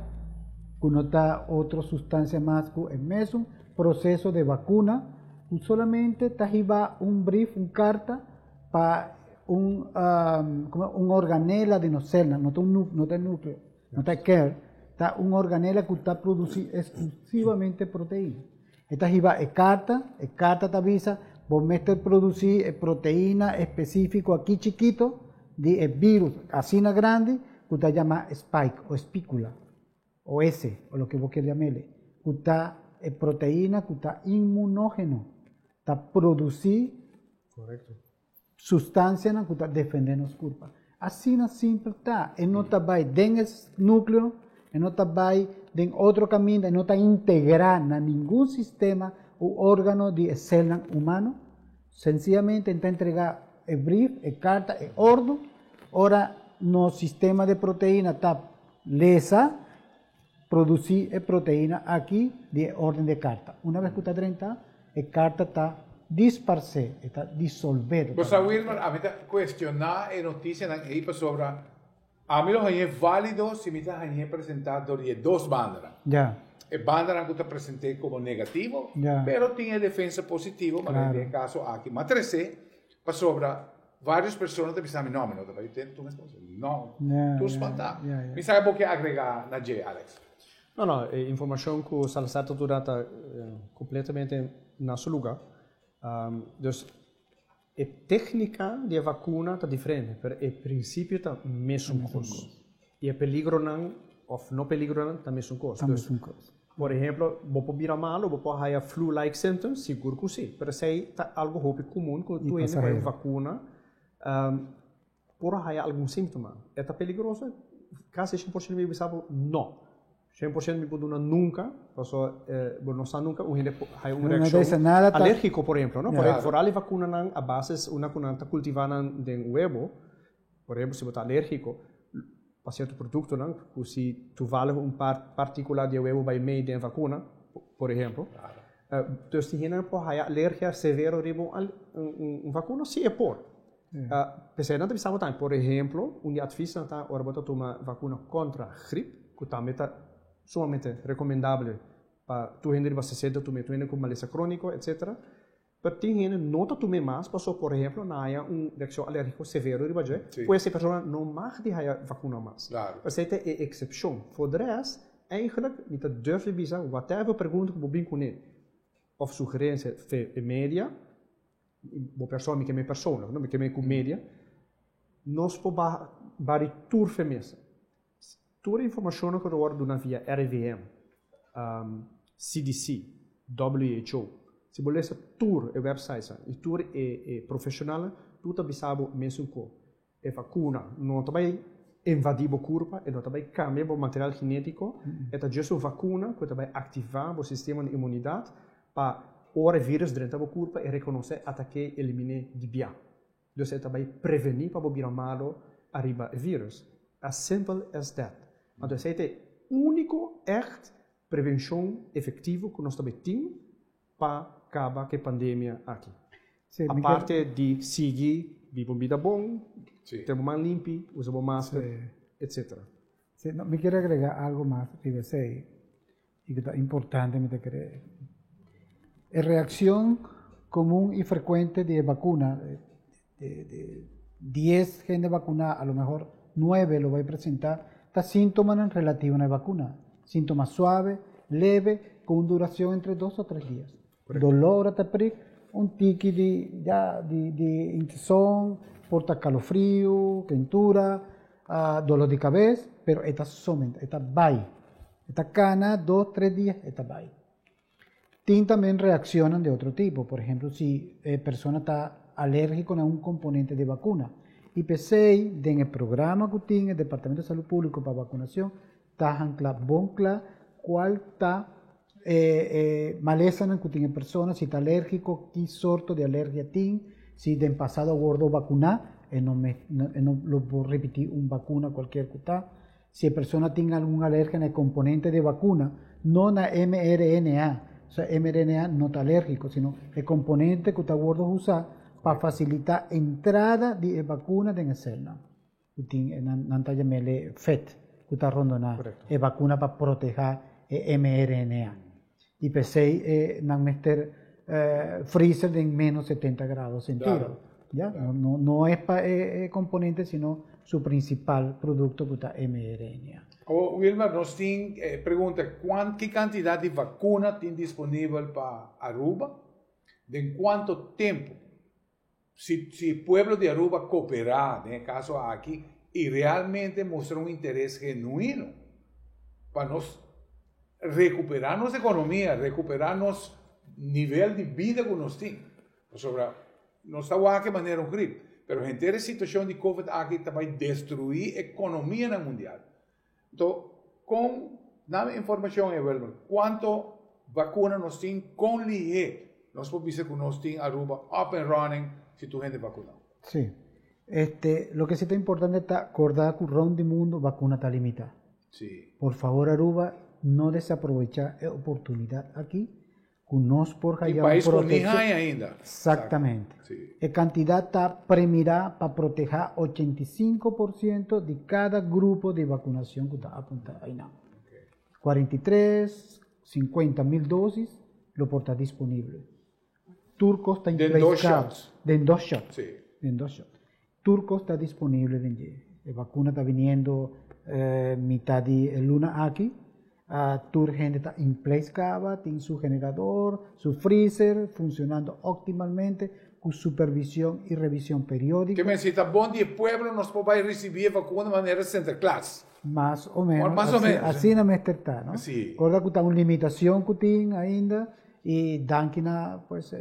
ku no ta otro sustansia mas ku e mesun proseso di bakuna, ku solamente ta hiba un brief, un karta pa un un organela di nos selnan, no ta un no ta e nukleo, no ta e kern, ta un organela ku ta produsí eksklusivamente proteina. E ta hiba e karta, e karta ta bisa bo mester produsí e proteina espesífiko aki chikito di e virus asina grandi ku ta yama spike o espíkula o S o loke bo kier yam'el, ku ta e proteina ku ta inmunógeno, ta produsí sustansianan ku ta defendé nos kurpa. Asina simpel ta. E no ta bai den e núkleo, e no ta bai den otro kaminda, e no ta integrá na ningun sistema u órgano di e selnan humano. Sensiyamente e ta entregá e brief, e karta, e ordu, ora nos sistema di proteina ta lesa, produsí e proteina aki di e órden di e karta. Una bes ku ta drenta, e karta ta disparsé, e ta disolvé Bo sa Wilmer, ami ta kuestioná e notisianan ei pasobra ami lo hañ'é válido si mi ta hañ'é presentá dor di e dos bandanan. E bandanan ku ta present'é komo negativo, pero tin e defensa positivo, manera den e kaso aki. M'a tres'é pasobra Varios persona ta bisa mi, no, mi no ta bai ten tur mes cosa. No, tur spantá. Mi sa bo ke agregá na dje, Alex. No, no, e informashon ku Salazar ta duna ta kompletamente na su lugá. Dus e téknika di e vakuna ta diferente, pero e prinsipio ta mesun kos. I e peligronan òf no peligronan ta mesun kos. Ta mesun kos. Por ehemplo, bo por bira malo, bo por haya flu-like symptoms, sigur ku si. Pero esei ta algo hopi komun ku tur hende ku haya un vakuna por haya algun síntoma. E ta peligroso? Kasi 100% mi bisa bo no. 100% mi por duna nunka, pasobra bo no sa nunka un hende por haya un reakshon alérgiko, por ehemplo, no? Foral e vakunanan a base una ku nan ta kultivá nan den webo. Por ehempel, si bo ta alérgiko pa sierto produktonan, ku si toevallig un partíkula di e webo bai mei den e vakuna, por ehempel, dus tin hendenan por haya alergia severo riba un vakuna? Sí, e por. P'esei nan ta bisa bo tambe, por ehempel, un di e advisnan ta ora bo ta tuma vakuna kontra grip, ku tambe ta sumamente rekomendabel pa tur hende riba 60 tuma, tur hende ku malesa króniko, etcetera. Pero tin hende no ta tum'é mas pasobra, por ehemplo, nan haya un reaccion alergico severo riba dje, pues e persona no mag di haya vacuna mas. Esei ta e excepcion. For de rest, eigenlijk, mi ta durf di bisa, whatever pregunta cu bo bin cune, of sugerencia fe e media, bo persona, mi ke me persona, no, mi ke me cu media, nos por bari tur fe mesa. Tur e informacionnan cu ta wordo duna via RIVM, CDC, WHO, si bo lesa tur e websitesnan y tur e profesionalnan, tur ta bisa bo mesun co. E vacuna no ta bay invadi bo curpa, e no ta bay cambia bo material genetico, e ta just un vacuna cu ta bay activa bo sistema di inmunidad pa ora e virus drenta bo curpa e reconoce, atake, elimine di bia. Dus e ta bai prevení pa bo bira malo ariba e virus. As simple as that. Anto esei ta e úniko ègt prevenshon efektivo ku nos ta bai tin pa kaba ku e pandemia aki. Aparte di sigui biba un bida bon, ten bo man limpi, usa bo masker, etcetera. Sí, no, mi kier agrega algo mas riba esei y cu ta importante mi ta kere. E reaccion comun y frecuente di e vacuna, de, de 10 hende vacuna, a lo mejor 9 lo bay presenta, ta sintomanan relativo na e vacuna. Sintoma suave, leve, cu un duracion entre 2 o 3 dias. Dolor ora ta prik, un tiki di, ya, di, di hinchazon, por ta calofrio, kentura. Dolor di cabes, pero e ta somente, e ta bay. E ta cana dos, tres dia, e ta bay. Tin tambe reaccionnan di otro tipo, por ehempel, si e persona ta alergico na un componente di vacuna. Y p'esey, den e programa cu tin e Departamento di Salud Publico pa vacunacion, ta hancla bon cla cual ta e malesanan cu tin e persona, si ta alergico, ki sorto di alergia tin, si den pasado a wordo vacuna, e no e no lo por ripiti un vacuna cualkier cu ta. Si e persona tin algun alergia na e componente di vacuna, no na mRNA, osea mRNA no ta alergico, sino e componente cu ta wordo usa pa facilita entrada di e vacuna den e celnan. Cu tin e nan nan ta yam'e vet cu ta rondona e vacuna pa proteha e mRNA. Y p'esey e nan mester freezer den menos 70 grado centigrado. Ya? No, no, no es pa e, e componente, sino su principal producto cu ta mRNA. O, Wilmer, nos tin eh, pregunta, cuan, ki cantidad di vacuna tin disponibel pa Aruba? Den cuanto tempo? Si, si pueblo di Aruba coopera den e caso aki y realmente mustra un interes genuino pa nos recupera nos economia, recupera nos nivel di bida cu nos tin. Pasobra nos ta wak e manera un grip, pero henter e situacion di covid aki ta bay destrui economianan mundial. Anto, con dame informacion, Wilmer, cuanto vacuna nos tin, con lihe nos por bisa cu nos tin Aruba up and running si tur hende vacuna? Sí. Este, loke si ta importante ta corda cu rond di mundo vacuna ta limita. Por favor Aruba, no desaprovecha e oportunidad aki cu nos por Tin haya un pais cu ni proteccion. haya ainda. Exactamente. E cantidad ta premira pa proteha 85% di cada grupo di vacunacion cu ta apunta aynan. 43, 50 mil dosis lo por ta disponible. Tur cos ta in Den place dos caba. shots. Den dos shots. Si. Den dos shots. Tur cos ta disponible den dje. E vacuna ta viniendo mitad di e luna aki. Tur hende ta in place caba, tin su generador, su freezer funcionando optimalmente cu supervision y revision periodico. Ke men si ta bon di e pueblo nos por bay ricibi e vacuna manera Sinterklaas. Mas o menos, Mas o menos. Asina mester ta, no? Si. Corda cu ta un limitacion cu tin ainda y danki na pues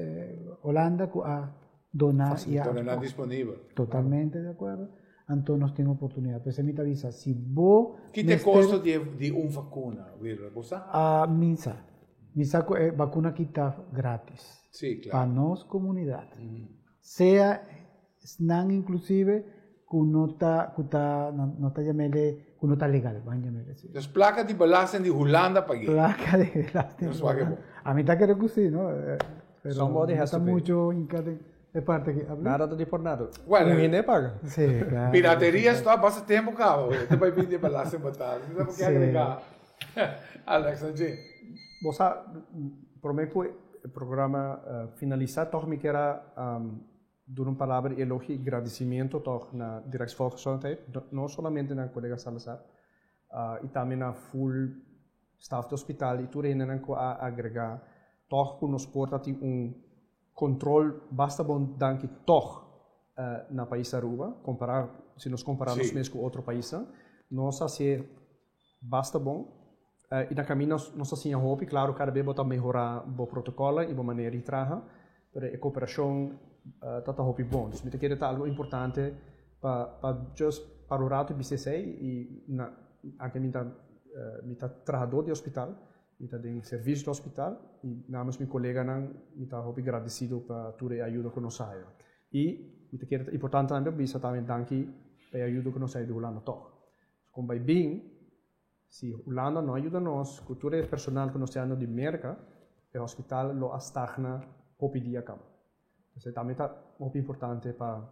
Holanda cu a dona y a Pone nan disponibel. Totalmente de acuerdo. Anto nos tin oportunidad. P'esei mi ta bisa, si bo Ki ta e mester costo di un vacuna, Wilber? Bo sa? Ah, mi sa. Mi sa cu e vacuna aki ta gratis. Sí, claro. Pa nos comunidad. Sea esnan inclusive cu no ta, cu ta, no, no ta yamele, cu no ta legal, ban yamele así. Dus placa di belasting di Hulanda pag'é. Placa di belasting Nos di wak e Hulanda. bo. A mi ta kere cu sí, no? Pero Somebody no has ta to pay. mucho hinca den e parte aki. Habla? Nada ta di por nada. Bueno, Un hende paga. Sí, claro. Pirateria sta basta tempo caba, güey. Te bay bindi belasting bataal. No por Sí. agrega. Alex, Angie. Bo sa, prome cu e programa finalisa, toch mi kier a duna un palabra di elogio y gradicimento toch na Directie Volksgezondheid, no solamente na colega Salazar, y tambe na full staff di hospital y tur hendenan cu a agrega toch cu nos por ta tin un control basta bon danki toch na pais Aruba, compara, si nos compara nos mes cu otro paisnan, nos a haci basta bon y na camino nos a siña hopi. Claro, cada bes bo ta mehora bo protocolo y bo manera di traha, pero e cooperacion ta ta hopi bon. Dus mi ta kere ta algo importante pa just para un rato bisa esey y na, anke mi ta trahador di hospital, mi ta den servicio di hospital y namens mi coleganan mi ta hopi gradecido pa tur e ayudo cu nos haya. Y mi ta kere ta importante tambe bisa tambe danki pa e ayudo cu nos haya di Hulanda toch. Con bay bin, si Hulanda no ayuda nos cu tur e personal cu nos ta di Merca, e hospital lo a stagna hopi dia caba. Entonces tambe ta hopi importante pa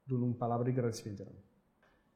duna un palabra di gradicimento.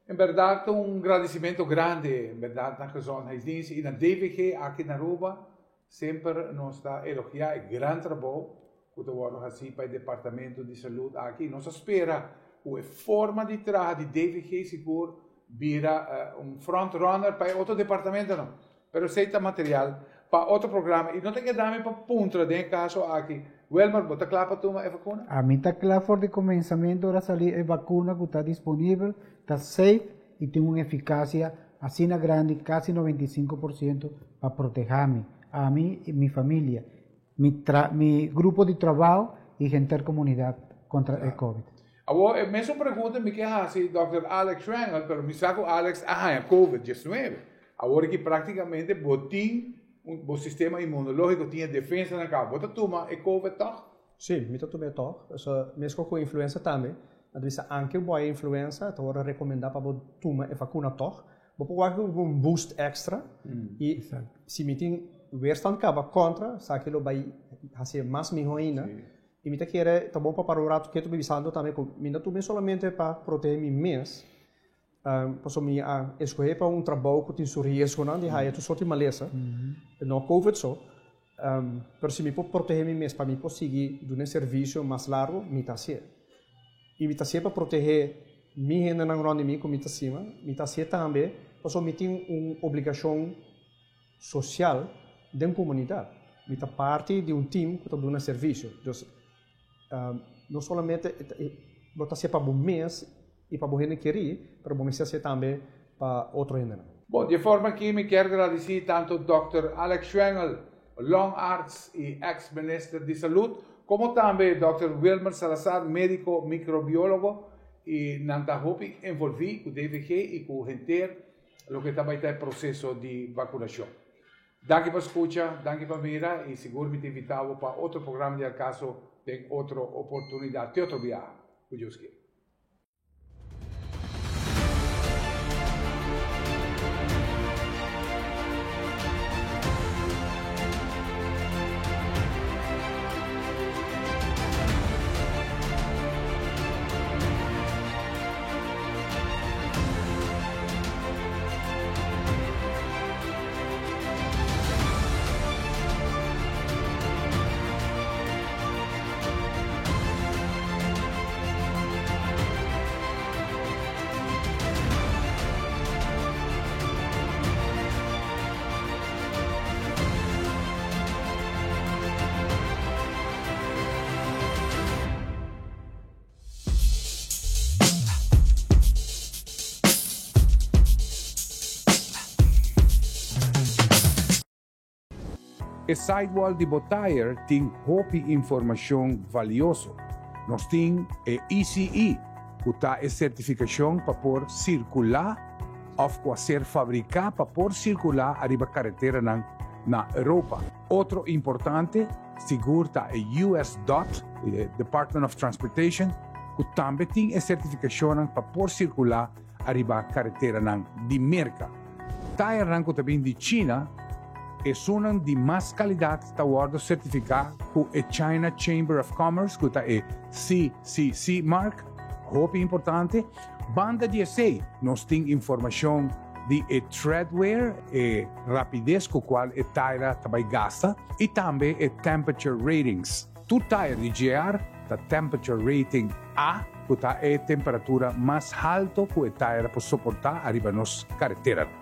En berdad un gradicimento grandi, en berdad na Gezondheidsdienst y na DVG aki na Aruba, semper nos ta elogia e gran trabou cu ta wordo haci pa e departamento di salud aki. Nos ta spera cu e forma di traha di DVG sigur bira un frontrunner pa e otro departamentonan. Pero esey ta material pa otro programa y no ta keda mi pa puntra den e caso aki. Wilmer, bo ta cla pa tuma e vacuna? Ami ta cla for di comenzamento, ora sali e vacuna cu ta disponibel, ta safe. i tin un efikasia asina grandi, kasi 95%, pa protehá mi, ami i mi familia, mi tra mi grupo di trabao i henter komunidat kontra e Covid. Awor e mesun pregunta mi ke hasi dòkter Alex Schwengle, pero mi sa ku Alex a haña Covid 19. Awor aki praktikamente bo tin un bo sistema inmunológiko tin e defensanan kaba. Bo ta tuma e Covid tòg? Sí, mi ta tuma e tòg. Pasobra meskos ku influenza tambe, nan ta bisa anke bo a influenza ta wòrdu rekomendá pa bo tuma e vakuna tòg. Bo por wak un boost extra i si mi tin weerstand kaba kontra, esaki lo bai hasi mas mihó ainda. I mi ta kere ta bon pa para un ratu ketu bisando tambe ku mi no tuma e solamente pa protehé mi mes, pasobra mi a eskohé pa un trabou ku tin su riesgonan di haya tur sorti malesa, no covid so, pero si mi por protehé mi mes pa mi por sigui duna e servisio mas largu, mi ta hasié. I mi ta hasié pa protehé mi hendenan rònt di mi ku mi ta stima, mi ta hasié tambe pasobra mi tin un obligashon sosial den komunidat. Mi ta parti di un tim ku ta duna servisio. Dus no solamente bo ta hasié pa bo mes i pa bo hende kerí, pero bo mester hasié tambe pa otro hendenan. Bon, di e forma aki mi kier gradisí tantu Dòkter Alex Schwengle, longarts i eks minister di Salud, komo tambe Dòkter Wilmer Salazar, médiko mikrobiólogo, i nan ta hopi envolví ku DVG i ku henter loke ta bai ta e proseso di vakunashon. Danki pa skucha, danki pa mira i sigur mi ta invitá bo pa otro programa di Alkaso den otro oportunidat. Te otro biaha, ku Dios kier. E sidewall di bo tire tin hopi informacion valioso. Nos tin e ECE, cu ta e certificacion pa por circula of cu a ser fabrica pa por circula ariba careteranan na Europa. Otro importante sigur ta e US dot, e Department of Transportation, cu tambe tin e certificacionnan pa por circula ariba careteranan di Merca. Tayernan cu ta bin di China, esunnan di mas calidad ta wordo certifica cu e China Chamber of Commerce, cu ta e CCC mark, hopi importante. Banda di esey, nos tin informacion di e treadwear, e rapidez cu cual e taira ta bay gasta, y tambe e temperature ratings. Tur tayer di JR ta temperature rating A, cu ta e temperatura mas halto cu e tayer por soporta ariba nos careteranan.